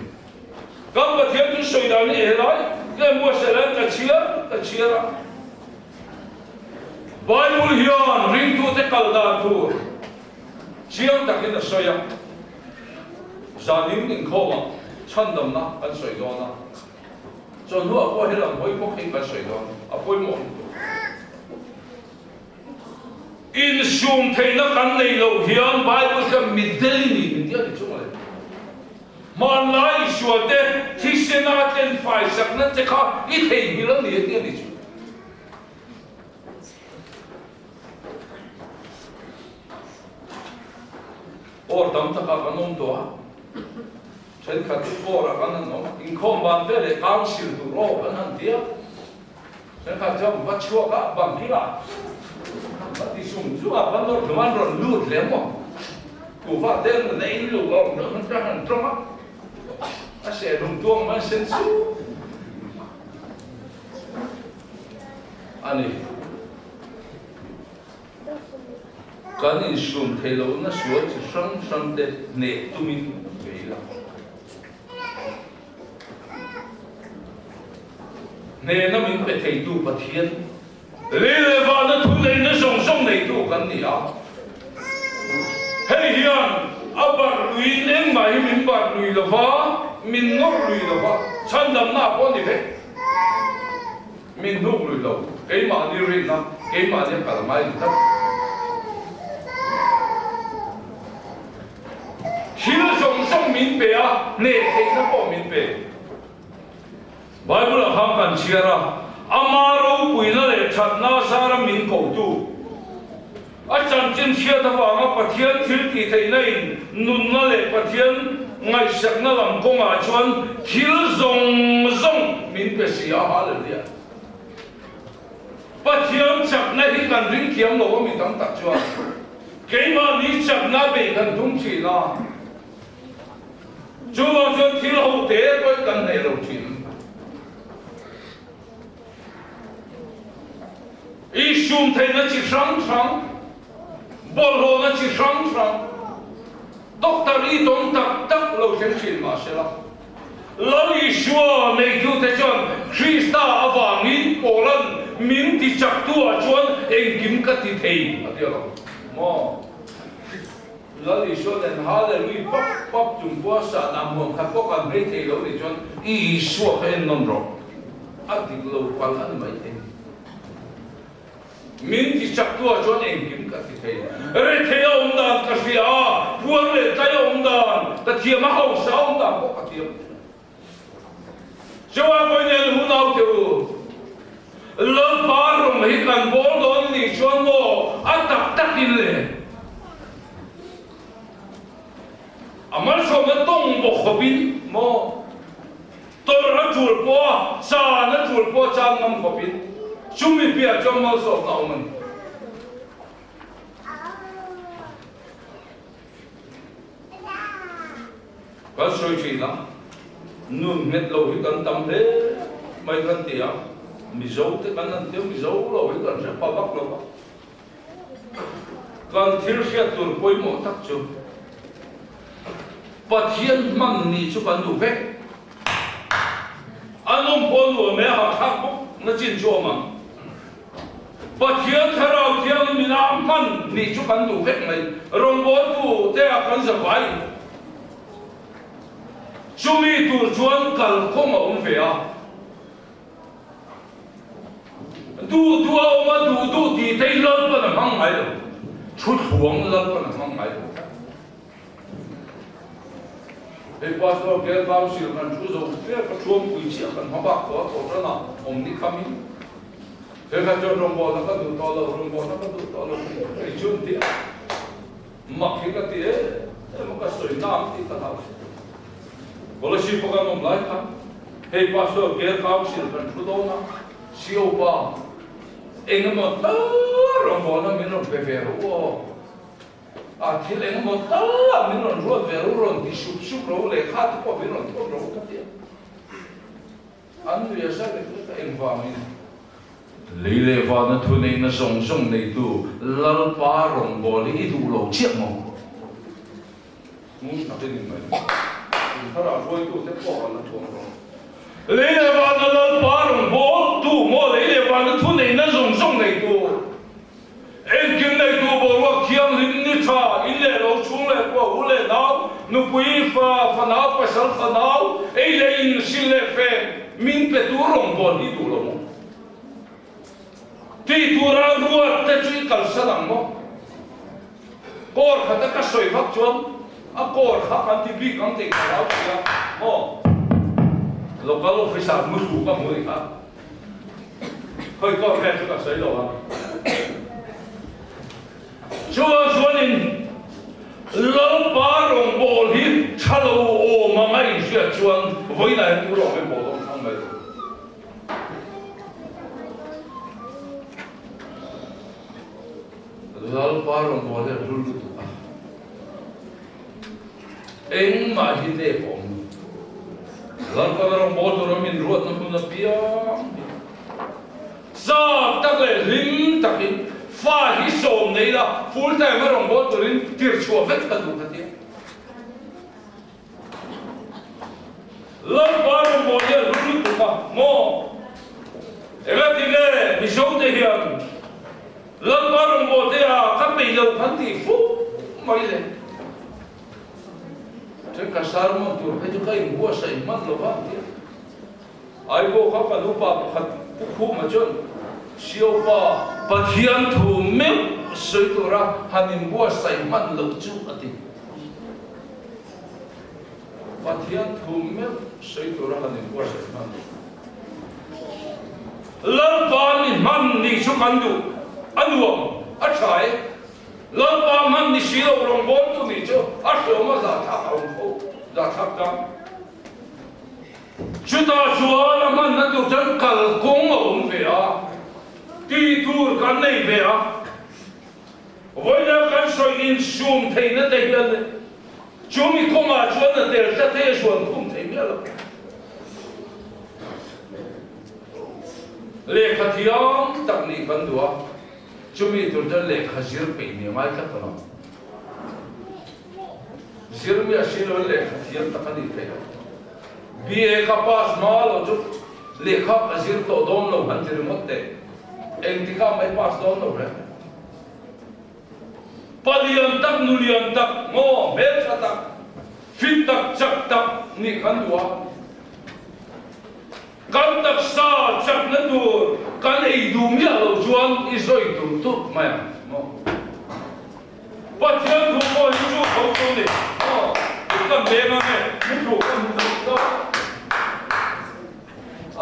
Kan Pathian chu sawi dan hi helai tlem buatsaih ka chhiar ka chhiar a. Bible hian ringtute kal dan tur chiang takin a sawi a. Zanin inkhawmah chhandamna kan sawi dawn a. Chawhnuah pawh helam hawi bawk hi kan sawi dawn, a pawimawh lutuk. Insum theihna kan nei loh hian Bible hian mitdel i ni min ti a ni chu mawle. Hmanlai Isua te thisena tlen faisakna che kha i theihnghilh a ni a ti a ni chu. Aw tam takah kan awm tawh a. Thenkhat chu court-ah kan han awm, inkhawm ban vel leh council tur aw kan han ti a, thenkhat chuan va chhuak a, bang kilah va ti sung sung a, van nawr hlum a, an rawn lut hle maw? Kuhva te an rawn ei luh a awm deuh khan han tawng a, a sehlum tuang mai a sen sup a ni. Kan insum theih lohna sual chi hrang hrang te hneh tumin bei la. Hnehna min pe theitu Pathian lei leh vana thuneihna zawng zawng neitu kan ni a. Hei hian a barh luiin engmah hi min barh lui lo va, min nawrh lui lo va, chhandamna pawh a ni vek. Min hnuk lui lo, keimahni rinna, keimahni a kal ngai ni tlat. Thil zawng zawng min pe a, hneh theihna pawh min pe. Bible-ah khan kan chhiar a, Ama ropuina leh thatna zara min kotu, a chanchin hriat avanga Pathian thil tih theihna in nunna leh Pathian ngaihsakna lam kawngah chuan thil zawng zawng min pe si a, Hallelujah. Pathian chakna hi kan ring thiam lo a mi tam tak chuan keimahni chakna bei kan tum thin a, chuvang chuan thil ho te pawhin kan nei lo thin. Insum theihna chi hrang hrang, bawlhhlawhna chi hrang hrang, doctor i tawng tak tak lo thleng thin mah sela, Lal Isua neitute chuan Krista avangin Paula'n min ti chaktu-ah chuan engkim ka ti thei a ti alawm maw? Lal Isua nen Hallelui pap pap chung pawha sahdah muang khat pawh kan hmei thei lo nih chuan i Isua kha en nawn rawh. A dik lo palh a ni maithei. Min ti chaktu ah chuan engkim ka ti thei. Rethei a awm dan ka hria a, puar leh tlai a awm dan ka thiam a, hausa a awm dan pawh ka thiam. Chuan vawi nen hunau teh u, Lalpa rawng hi kan bawl dawn nih chuan maw a tak takin le a malsawmna tawng bawk khawpin maw Tawrh a tul pawh a, chan a tul pawh a chan ngam khawpin chumi piah chuan malsawmna a awm a ni. Kan sawi thin a, nun nghet lo hi kan tam hle mai kan ti a, Mizo te kan han tia Mizo lo hi kan hre pha vak lo va. Kan thil hriat tur pawimawh tak chu Pathian hman nih chu kan duh vek. A nawm pawh nuam e, a hahthlak bawk na chin chu awm ang. Pathian Thlarau Thianghlim ina hman nih chu kan duh vek mai. Rawngbawltu te ah kan za vai. Chumi tur chuan kalkawng a awm ve a. Duh duh a awm a, duh duh tih te hi Lalpan a hmang ngai lo. Thuthuang Lalpan a hmang ngai lo. Hei Pastor Kel Council kan thu zo hle ka thuampui chiah kan hma bak tawh a tawh tan a awm ni khamin he kha chuan rawngbawlna ka duh tawh lo, rawngbawlna ka duh tawh lo kei chu an ti a, mak hi ka ti em em a ka sawi na ang tih ka hlau. Scholarship a kan awm lai khan. Hei Pastor Bial Council kan thu dawn a, CO pa eng emaw tal rawngbawlna min rawn pe ve rawh u aw. A thil eng emaw tal ah min rawn ruat ve rawh u, rawn ti sup sup rawh u, lehkha te pawh min rawn thawn rawh u ka ti a. An nui a za lek lek a, engvangin? Lei leh vana thuneihna zawng zawng neitu Lalpa rawngbâwl hi i duh lo chiah maw? Ngun takin in ngaih in thlarau hruaitute pawh an la thuam rawh. Lei leh vana Lalpa rawngbâwl tu maw? Lei leh vana thuneihna zawng zawng neitu, engkim neitu boruak thianghlim ni tha, in leh lo chhung leh kua, u leh nau, nupui, fa, fanau, pasal, fanau, ei leh in, sil leh feng, Min petu rawngbâwl hi duh lo maw? Tih tura ruat te chu i kalsan ang maw? Kawr khata ka sawi vak chuan a kawr kha kan ti bik ang tih ka hlau si a maw? Local officer muhlu ka hmu ni kha. Khawi kawr nge chu ka sawi lo ang. Chuvang chuanin Lalpa rawngbâwl hi ṭha lo awm anga inhriat chuan vawiinah hian tu rawng em bawl awm thang mai lo. Lalpa rawngbâwl hi a hlu lutuk a, engmah hi nep a awm lo. Lalpa rawngbâwl tura min ruatna hmun apiang hi. Zak tak leh hlim takin fa hi sawm nei la, full time a rawn bawl turin tir chhuah vek ka duh ka ti a. Lalpa rawn bawl hi a hlu lutuk a maw? Engati nge Mizo te hian Lalpa rawn bawl te a ka peih lo khan tih fuk mai le? Then ka sermon tur phei chu ka inbuatsaih hman lo va an ti a. Aibaw kha kan upa pakhat Pu Khuma chuan Siopa Pathian thu meuh sawi tura han inbuatsaih hman loh chu a ti. Pathian thu meuh sawi tura han inbuatsaih hman loh. Lalpa ni hman nih chu kan duh, a nuam, a tha e. Lalpa hman ni si lo rawngbawltu nih chu a hreawm a zahthlak a awm fo, zahthlak tlang. Chutah chuan a hmanna tur chuan kalkawng a awm ve a, tih tur kan nei ve a. Vawiina kan sawi insum theihna te hian chumi kawngah chuan a tel tlat thei a, zuan khum thei miah lo. Lehkha thiam tak nih kan duh a, chumi tur chuan lehkha zir peih nih a ngai tlat a lo. Zir miah si lo in lehkha thiam tak a nih theih lo. BA ka pass hma lo chu lehkha ka zir tawh dawn lo han ti ringawt teh. Engtikah mai pass dawn lo reng. Pa lian tak, nu lian tak, maw hmeltha tak, fit tak, chak tak nih kan duh a. Kan taksa chakna tur kan ei duh miah lo chuan i zawi tur tur mai ang maw. Pathian thu pawh hi chu tho chu ni aw i kan leng ang e mi thu ka hmu deuh deuh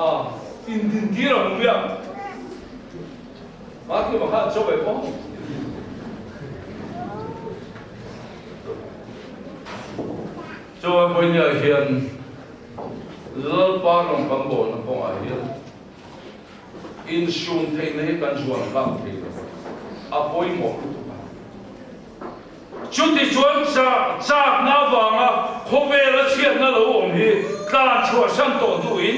a in din tir ang nia mahni ma khan chaw ei pawh Chaw ei vawinia hian Lalpa rawn kan bawhna kawngah hian Insum theihna hi kan zuan kang thei lo, a pawimawh lutuk a. Chutichuan chakna avanga khawvela chhiatna lo awm hi tlan chhuahsan tawh hnuin,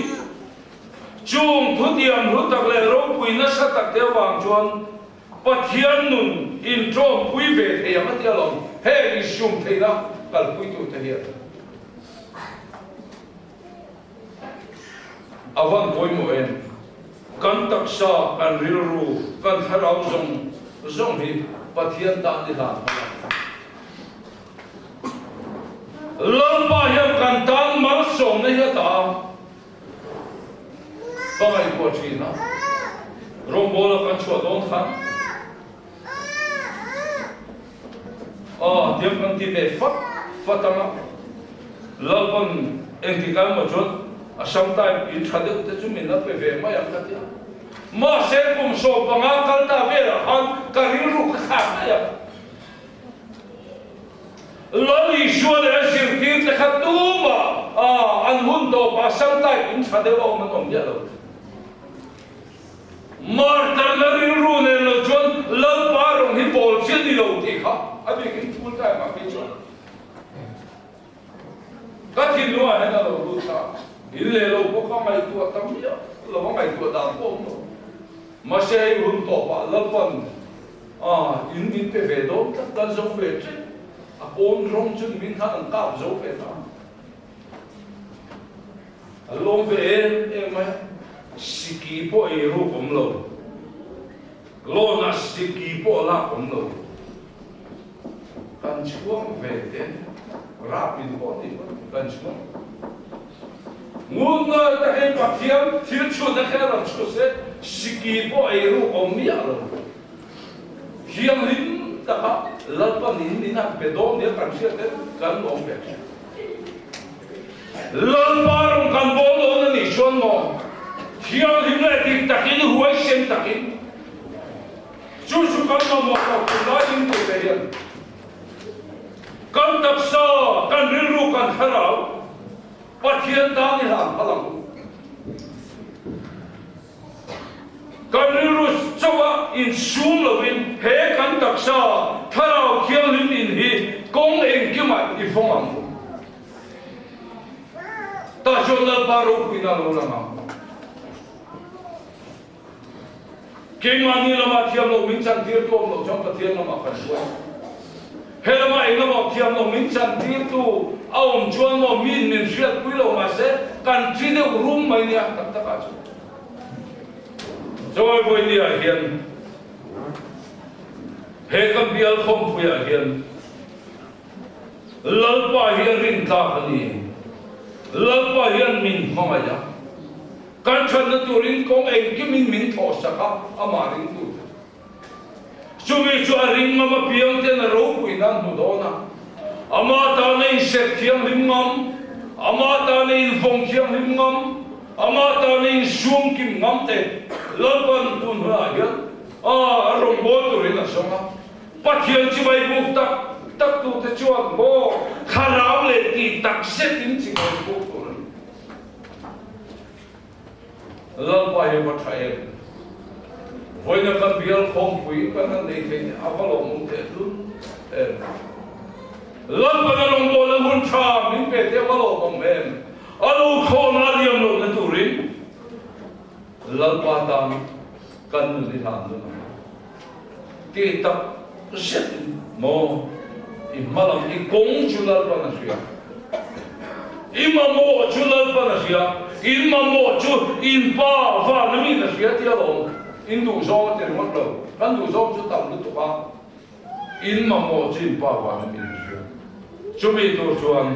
chung thutiam hlu tak leh ropui nasa tak te avang chuan Pathian nun inṭawmpui ve thei ang a ti alawm, heng insum theihna kalpuitute hian. A van pawimawh em? Kan taksa, kan rilru, kan thlarau zawng zawng hi Pathian tan i hlan phal ang. Lalpa hian kan tan malsawmna hi a dah a, ka ngaihtuah thin a, rawngbawla kan chhuah dawn khan Aw, tiang kan ti ve fat fat ang a, Lalpan engtik ai maw chuan a sometime in tha deuh te chu min la pe ve mai ang ka ti a. Mahse kum 15 kal ta velah khan ka rilru ka thlak daih a. Lal Isua leh a zirtir te kha tumah. an hun tawpah sal type in tha deuh a awm an awm miah lo. Martarna rilru nen lo chuan Lalpa rawng hi bawl chi a ni lo tih kha a bikin full time ah phei chuan ka thinlungah hian a lo lut a, in leh lo pawh ka ngaihtuah ta miah lo a, ngaihtuah dan pawh awm lo. Mahse hei hun tawpah Lalpan in min pe ve dawn tlat kan zo ve tep a pawn rawng chu nimin khan an kap zo ve ta. A lawm ve em em mai a, siki pawh ei ruk awm lo, loan ah siki pawh lak awm lo, kan chhuang ve te rap in pawh tih pawh kan chhuang. Ngun ngai ta hei Pathian thil chhut a kher ang chu se siki pawh ei ruk awm miah lo. Thianghlim taka Lalpan in min han pe dawn nia kan hriat te kan lawm ve thin. Lalpa rawn kan bawl dawn a nih chuan maw thianghlim leh dik takin huaisen takin chu chu kan mamawh lo tunlai ding tur te hian kan taksa, kan rilru, kan thlarau Pathian tan i hlan phal ang u. Kan rilru chauha insum lovin he kan taksa Thlarau Thianghlim in hi kawng engkimah i fawng ang u. Tah chuan Lalpa ropuina a lo lang ang. Keimahni lama thiam lo min chantirtu awm loh chuan Pathian lamah kan hruai. He lama eng lamah thiam lo min chantirtu a awm chuan maw miin min hriatpui lo mahse kan thi deuh rum mai nia tak takah chuan. Chawi vawinia hian he kan bial khawmpuiah hian Lalpa hi a rintlak a ni. Lalpa hian min hmangaih a, kan thatna turin kawng engkimin min thawhsak a, amah ringtu te. Chumi chu a ring ngam apiang ten a ropui nan hmu dawn a, ama tana inserh thianghlim ngam, ama tana invawng thianghlim ngam, ama tana insum kim ngam te Lalpan tun hunah hian a rawngbâwl turin a zawng a. Pathian chibai buk tak tak tute chuan maw thlarau leh tih tak zetin chibai buk tur a ni. Lalpa hi va tha em? Vawiina kan bial khawmpui kan han nei thei nia, a va lawmawm teh hlun em? Lalpan a rawngbawlna hun tha min pe te a va lawmawm em? A lo thlawhna a liam lohna turin Lalpa tan kan nun i hlan dun ang. Tih tak zet in maw i hmalam i kawng chu Lalpan a hria, i mamawh chu Lalpan a hria, in mamawh chu in pa van a min a hria tia lawm, in duhzawng a ti ringawt lo, kan duhzawng chu tam lutuk a, in mamawh chu in pa van a min a hria. Chumi tur chuan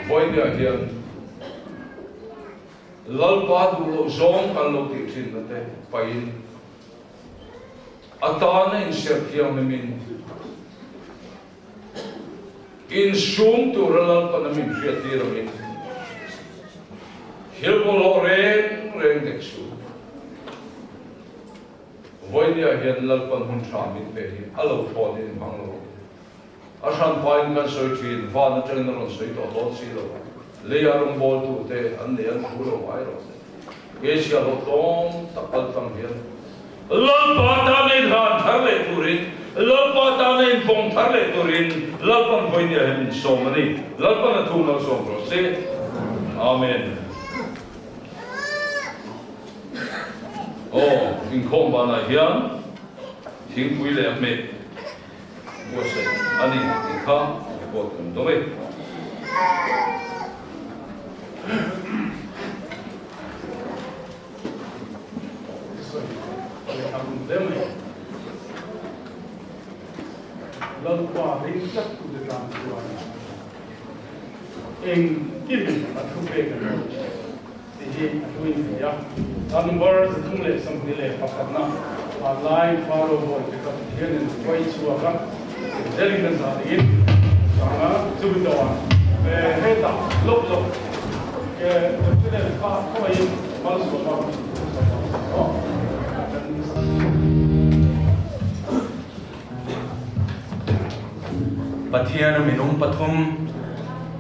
vawinia hian Lalpa duh loh zawng kan lo tih thin na te pahin A tan a inserh thianghlimin insum tura Lalpan a min hriattir angin thil bawlhhlawh reng reng dek suh. Vawinia hian Lalpan hun tha min pe hi a lo thlawnin in hmang lo. A hranpain kan sawi thin, van atangin a rawn sawi tawh dawn si lo. Leia rawngbawltute an nei an thu lo ngai rawh se. Asia hlawh tlawm tak kal tlang hian Lalpa tana inhlan thar leh turin, Lalpa tana invawng thar leh turin Lalpan vawinia hian min sawm a ni. Lalpan a thu malsawm rawh se. Amen. Aw, inkhawm banah hian thingpui leh a hmeh. Buatsaih a ni tih kha report kan dawng e. Lalpa ring tlat tute tan chuan engkim a thu pek a ni tih hi a hluin thei a. A number 321 na a lai Faro bawi te kha Pathianin a hruai chhuak a, zelin a zah in chang a, chumi tawh a hetah lawk lawk ke President kha khawngaihin malsawm a Pathian a minung pathum.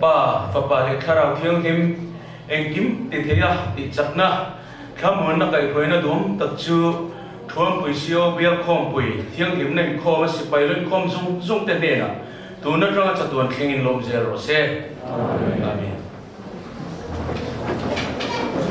Pa, Fapa leh Thlarau Thianghlim engkim ti thei a tih chakna, thlamuanna kaihhruaina duhawm tak chu Thuampui CO Bial Khawmpui Thianghlimna inkhawm a sipai rinkhawm zung zung te hnenah tun atanga chatuan thlengin lawm zel rawh se. Amen.